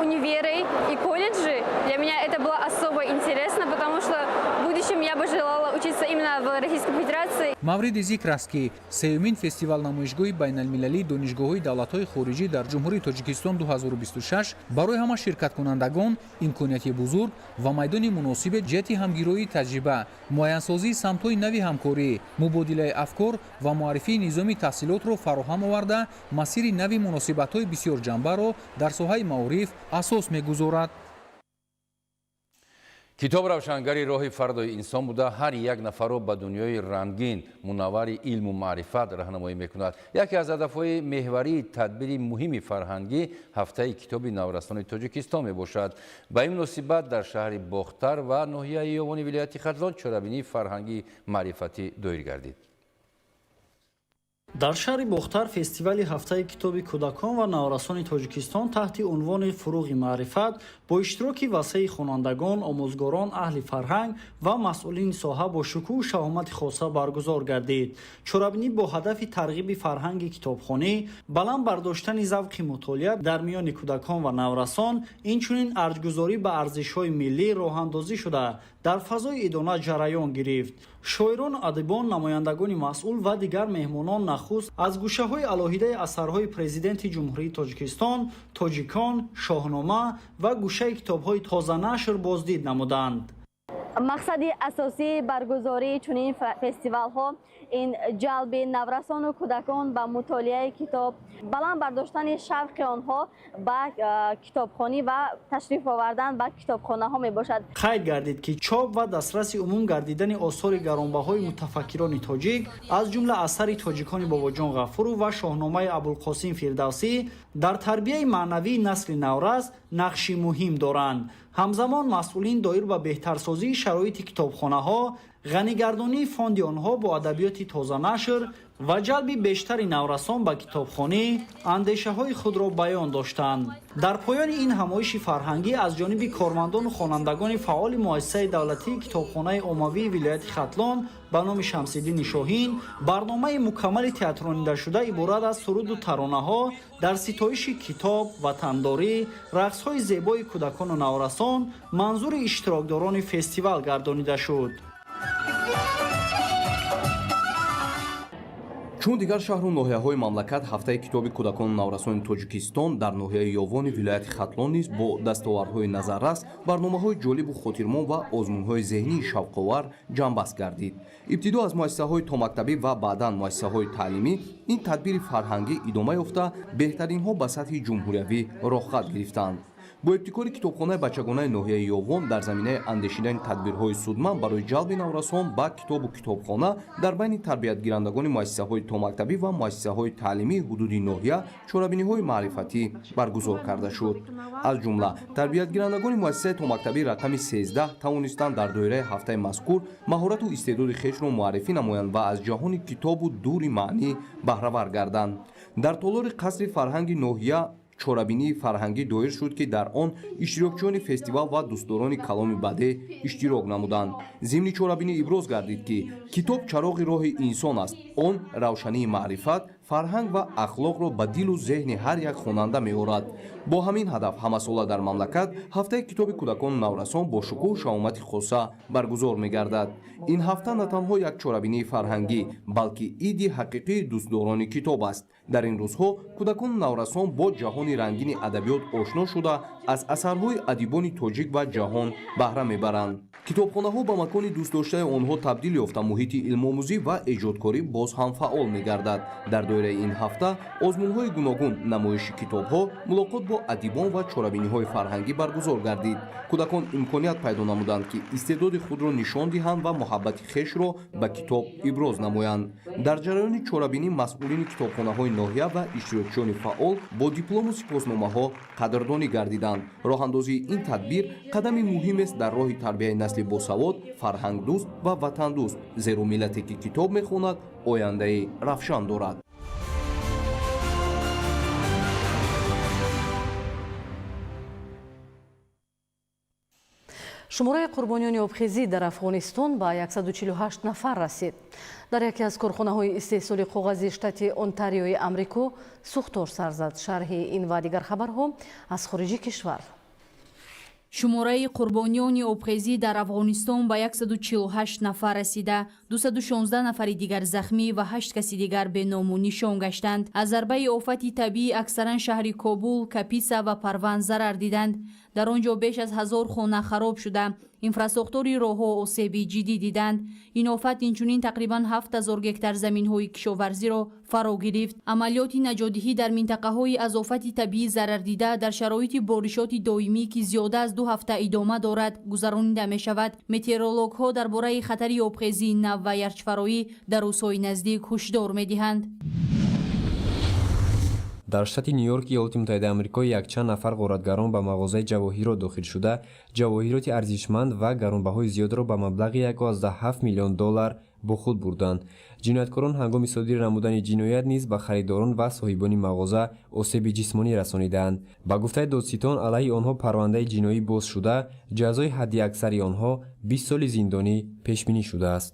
универы и колледжи. Для меня это было особо интересно, потому что в будущем я бы желала учиться именно в Российской Федерации. Мавриди зикр аст, ки сеюмин фестивал-намоишгоҳи байналмилалии донишгоҳҳои давлатҳои хориҷӣ дар Ҷумҳурии Тоҷикистон 2026 барои ҳама ширкаткунандагон имконияти бузург ва майдони муносибе ҷиҳати ҳамгироии таҷриба, муайянсозии самтҳои нави ҳамкорӣ, мубодилаи афкор ва муаррифии низоми таҳсилотро фароҳам оварда, масири нави муносибатҳои бисёрҷанбаро дар соҳаи маориф асос мегузорад. Китоб равшангари роҳи фардои инсон буда, ҳар як нафарро ба дунёи рангин, мунаввари илму маърифат раҳнамоӣ мекунад. Яке аз ҳадафҳои меҳварии тадбири муҳими фарҳангӣ Ҳафтаи китоби наврасони Тоҷикистон мебошад. Ба ин муносибат дар шаҳри Бохтар ва ноҳияи Ёвони вилояти Хатлон чорабинии фарҳангии маърифатӣ доир гардид. Дар шаҳри Бохтар фестивали Ҳафтаи китоби кӯдакон ва наврасони Тоҷикистон таҳти унвони «Фуруғи маърифат» бо иштироки васеи хонандагон, омӯзгорон, аҳли фарҳанг ва масъулини соҳа бо шукӯҳу шаҳомати хоса баргузор гардид. Чорабинӣ бо ҳадафи тарғиби фарҳанги китобхонӣ, баланд бардоштани завқи мутолиа дар миёни кӯдакон ва наврасон, инчунин арҷгузорӣ ба арзишҳои миллӣ роҳандозӣ шуда, дар фазои идона ҷараён гирифт. Шоирону адибон, намояндагони масъул ва дигар меҳмонон нахуст аз гӯшаҳои алоҳидаи асарҳои Президенти Ҷумҳурии Тоҷикистон, «Тоҷикон», «Шоҳнома» ва гӯшаи китобҳои тозанашр боздид намуданд. Мақсади асосии баргузории чунин фестивалҳо ин ҷалби наврасону кӯдакон ба мутолиаи китоб, баланд бардоштани шавқи онҳо ба китобхонӣ ва ташриф овардан ба китобхонаҳо мебошад. Қайд гардид, ки чоп ва дастраси умум гардидани осори гаронбаҳои мутафаккирони тоҷик, аз ҷумла асари «Тоҷикони» Бобоҷон Ғафуров ва «Шоҳномаи» Абулқосим Фирдавсӣ, дар тарбияи маънавии насли наврас нақши муҳим доранд. Ҳамзамон масъулин доир ба беҳтарсозии шароити китобхонаҳо, ғанигардонии фонди онҳо бо адабиёти тозанашр ва ҷалби бештари наврасон ба китобхонӣ андешаҳои худро баён доштанд. Дар поёни ин ҳамоиши фарҳангӣ аз ҷониби кормандону хонандагони фаъоли муассисаи давлатии китобхонаи оммавии вилояти Хатлон ба номи Шамсиддини Шоҳин барномаи мукаммали театронидашуда, иборат аз суруду таронаҳо дар ситоиши китоб, ватандорӣ, рақсҳои зебои кӯдакону наврасон манзури иштирокдорони фестивал гардонида шуд. Чун дигар шаҳру ноҳияҳои мамлакат, ҳафтаи китоби кӯдакону наврасони Тоҷикистон дар ноҳияи Ёвони вилояти Хатлон низ бо дастовардҳои назаррас, барномаҳои ҷолибу хотирмон ва озмунҳои зеҳнии шавқовар ҷамъбаст гардид. Ибтидо аз муассисаҳои томактабӣ ва баъдан муассисаҳои таълимӣ ин тадбири фарҳангӣ идома ёфта, беҳтаринҳо ба сатҳи ҷумҳуриявӣ роҳхат гирифтанд. Бо ибтикори китобхонаи бачагонаи ноҳияи Ёвон дар заминаи андешидани тадбирҳои судманд барои ҷалби наврасон ба китобу китобхона дар байни тарбиятгирандагони муассисаҳои томактабӣ ва муассисаҳои таълимии ҳудуди ноҳия чорабиниҳои маърифатӣ баргузор карда шуд. Аз ҷумла тарбиятгирандагони муассисаи томактабӣ рақами 13 тавонистанд дар доираи ҳафтаи мазкур маҳорату истеъдоди хешро муаррифӣ намоянд ва аз ҷаҳони китобу дури маънӣ баҳравар гарданд. Дар толори қасри фарҳанги ноҳия чорабинии фарҳангӣ доир шуд, ки дар он иштирокчиёни фестивал ва дӯстдорони каломи бадеъ иштирок намуданд. Зимни чорабинӣ иброз гардид, ки китоб чароғи роҳи инсон аст. Он равшании маърифат, фарҳанг ва ахлоқро ба дилу зеҳни ҳар як хонанда меорад. Бо ҳамин ҳадаф ҳамасола дар мамлакат ҳафтаи китоби кӯдакону наврасон бо шукӯҳу шаҳомати хоса баргузор мегардад. Ин ҳафта на танҳо як чорабинии фарҳангӣ, балки иди ҳақиқии дӯстдорони китоб аст. Дар ин рӯзҳо кӯдакону наврасон бо ҷаҳони рангини адабиёт ошно шуда, аз асарҳои адибони тоҷик ва ҷаҳон баҳра мебаранд. Китобхонаҳо ба макони дӯстдоштаи онҳо табдил ёфта, муҳити илмомӯзӣ ва эҷодкорӣ боз ҳам фаъол мегардад. Дар доираи ин ҳафта озмунҳои гуногун, намоиши китобҳо, мулоқот бо адибон ва чорабиниҳои фарҳангӣ баргузор гардид. Кӯдакон имконият пайдо намуданд, ки истеъдоди худро нишон диҳанд ва муҳаббати хешро ба китоб иброз намоянд. Дар ҷараёни чорабинӣ масъулини китобхонаҳои ноҳия ва иштирокчиёни фаъол бо диплому сипосномаҳо қадрдонӣ гардиданд. Роҳандозии ин тадбир қадами муҳимест дар роҳи тарбияи насли босавод, фарҳангдӯст ва ватандӯст, зеро миллате ки китоб мехонад, ояндаи равшан дорад. Шумораи қурбониёни обхезӣ дар Афғонистон ба 148 нафар расид. Дар яке аз корхонаҳои истеҳсоли коғази штати Онтариои Амрико сӯхтор сар зад. Шарҳи ин ва дигар хабарҳо аз хориҷи кишвар. Шумораи қурбониёни обхезӣ дар Афғонистон ба 148 нафар расида, 216 нафари дигар захмӣ ва 8 каси дигар беному нишон гаштанд. Аз зарбаи офати табиӣ аксаран шаҳри Кобул, Каписа ва Парван зарар диданд. Дар он ҷо беш аз 1000 хона хароб шуда, инфрасохтори роҳҳо осеби ҷиддӣ диданд. Ин офат инчунин тақрибан 7000 гектар заминҳои кишоварзиро фаро гирифт. Амалиёти наҷотдиҳӣ дар минтақаҳои аз офати табиӣ зарардида дар шароити боришоти доимӣ, ки зиёда аз 2 ҳафта идома дорад, гузаронида мешавад. Метеорологҳо дар бораи хатари обхезии нав ва ярчфароӣ дар рӯзҳои наздик ҳушдор медиҳанд. Дар штати Нью-Йорк Иёлоти Муттаҳидаи Амрико якчанд нафар ғоратгарон ба мағозаи ҷавоҳирот дохил шуда, ҷавоҳироти арзишманд ва гаронбаҳои зиёдро ба маблағи 1,7 миллион доллар бо худ бурданд. Ҷинояткорон ҳангоми содир намудани ҷиноят низ ба харидорон ва соҳибони мағоза осеби ҷисмонӣ расонидаанд. Ба гуфтаи додситон, алайҳи онҳо парвандаи ҷиноӣ боз шуда, ҷазои ҳадди аксари онҳо 20 соли зиндонӣ пешбинӣ шудааст.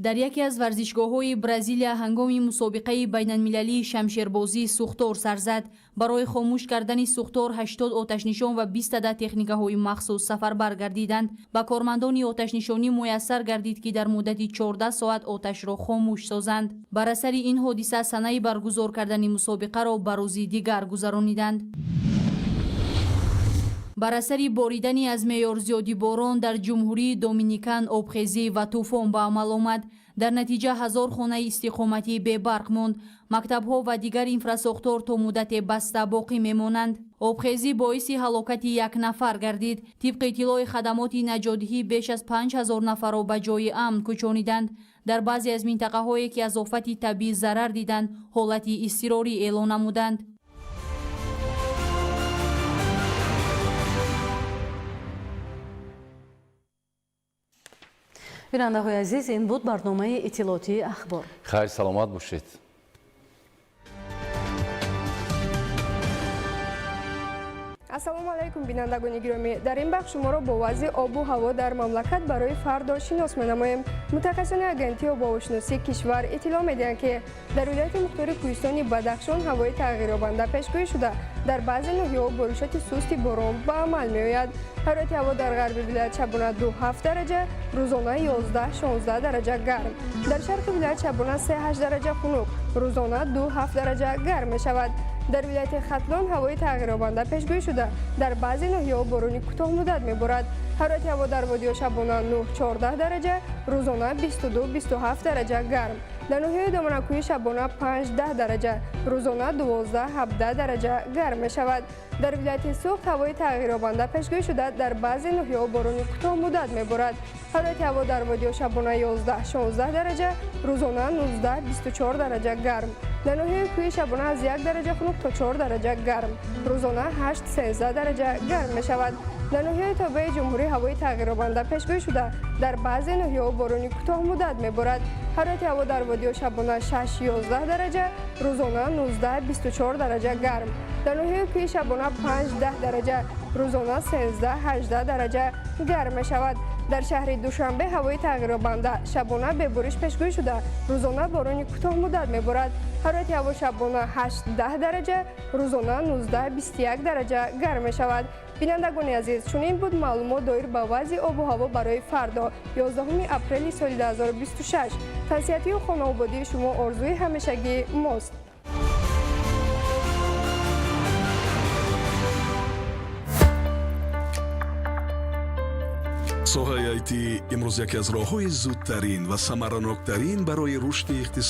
Дар яке аз варзишгоҳҳои Бразилия ҳангоми мусобиқаи байналмилалии шамшербозӣ сӯхтор сар зад. Барои хомӯш кардани сӯхтор 80 оташнишон ва 20 адад техникаҳои махсус сафарбар гардиданд. Ба кормандони оташнишонӣ муяссар гардид, ки дар муддати 14 соат оташро хомӯш созанд. Бар асари ин ҳодиса санаи баргузор кардани мусобиқаро ба рӯзи дигар гузарониданд. Бар асари боридани аз меъёр зиёди борон дар ҷумҳурии Доминикан обхезӣ ва тӯфон ба амал омад. Дар натиҷа 1000 хонаи истиқоматӣ бебарқ монд. Мактабҳо ва дигар инфрасохтор то муддате баста боқӣ мемонанд. Обхезӣ боиси ҳалокати як нафар гардид. Тибқи иттилои хадамоти наҷотдиҳӣ беш аз 5000 нафарро ба ҷои амн кӯчониданд. Дар баъзе аз минтақаҳое ки аз офати табиӣ зарар диданд, ҳолати изтирорӣ эълон намуданд. Бинандаҳои азиз, ин буд барномаи иттилоотии Ахбор. Хайр, саломат бошед. Ассалому алайкум, бинандагони гиромӣ. Дар ин бахш шуморо бо вазъи обу ҳаво дар мамлакат барои фардо шинос менамоем. Мутахассисони агентии обуҳавошиносии кишвар иттилоъ медиҳанд, ки дар вилояти мухтори кӯҳистони Бадахшон ҳавои тағйирёбанда пешгӯӣ шуда, дар баъзе ноҳияҳо боришоти сусти борон ба амал меояд. Ҳарорати ҳаво дар ғарби вилоят шабона 2-7 дараҷа, рӯзона 11-16 дараҷа гарм. Дар шарқи вилоят шабона 3-8 дараҷа хунук, рӯзона 2-7 дараҷа гарм мешавад. Дар вилояти Хатлон ҳавои тағйирёбанда пешгӯӣ шуда, дар баъзе ноҳияҳо борони кӯтоҳмуддат меборад. Ҳарорати ҳаво дар водиҳо шабона 9-14 дараҷа, рӯзона 22-27 дараҷа гарм. Дар ноҳияи доманакӯҳӣ шабона 5-10 дараҷа, рӯзона 12-17 дараҷа гарм мешавад. Дар вилояти Суғд ҳавои тағйирёбанда пешгӯӣ шуда, дар баъзе ноҳияҳо борони кӯтоҳмуддат меборад. Ҳарорати ҳаво дар водиҳо шабона 11-16 дараҷа, рӯзона 19-24 дараҷа гарм. Дар ноҳияи кӯҳи шабона аз 1 дараҷа хунук то 4 дараҷа гарм, рӯзона 8-13 дараҷа гарм мешавад. Дар ноҳияи тобеи ҷумҳурӣ ҳавои тағйирёбанда пешгӯӣ шуда, дар баъзе ноҳияҳо борони кӯтоҳмуддат меборад. Ҳарорати ҳаво дар водиҳо шабона 6-11 дараҷа, рӯзона 19-24 дараҷа гарм. Дар ноҳияи кӯҳи шабона 5-10 дараҷа, рӯзона 13-18 дараҷа гарм мешавад. Дар шаҳри Душанбе ҳавои тағйирёбанда, шабона бебориш пешгӯӣ шуда, рӯзона борони кӯтоҳмуддат меборад. Ҳарорати ҳаво шабона 8-10 дараҷа, рӯзона 19-21 дараҷа гарм мешавад. Бинандагони азиз, чунин буд маълумот доир ба вазъи обу ҳаво барои фардо, 11 апрели соли 2026. Тансиҳатию хонаободии шумо орзуи ҳамешагии мост. Соҳаи IT имрӯз яке аз роҳҳои зудтарин ва самараноктарин барои рушди иқтисод.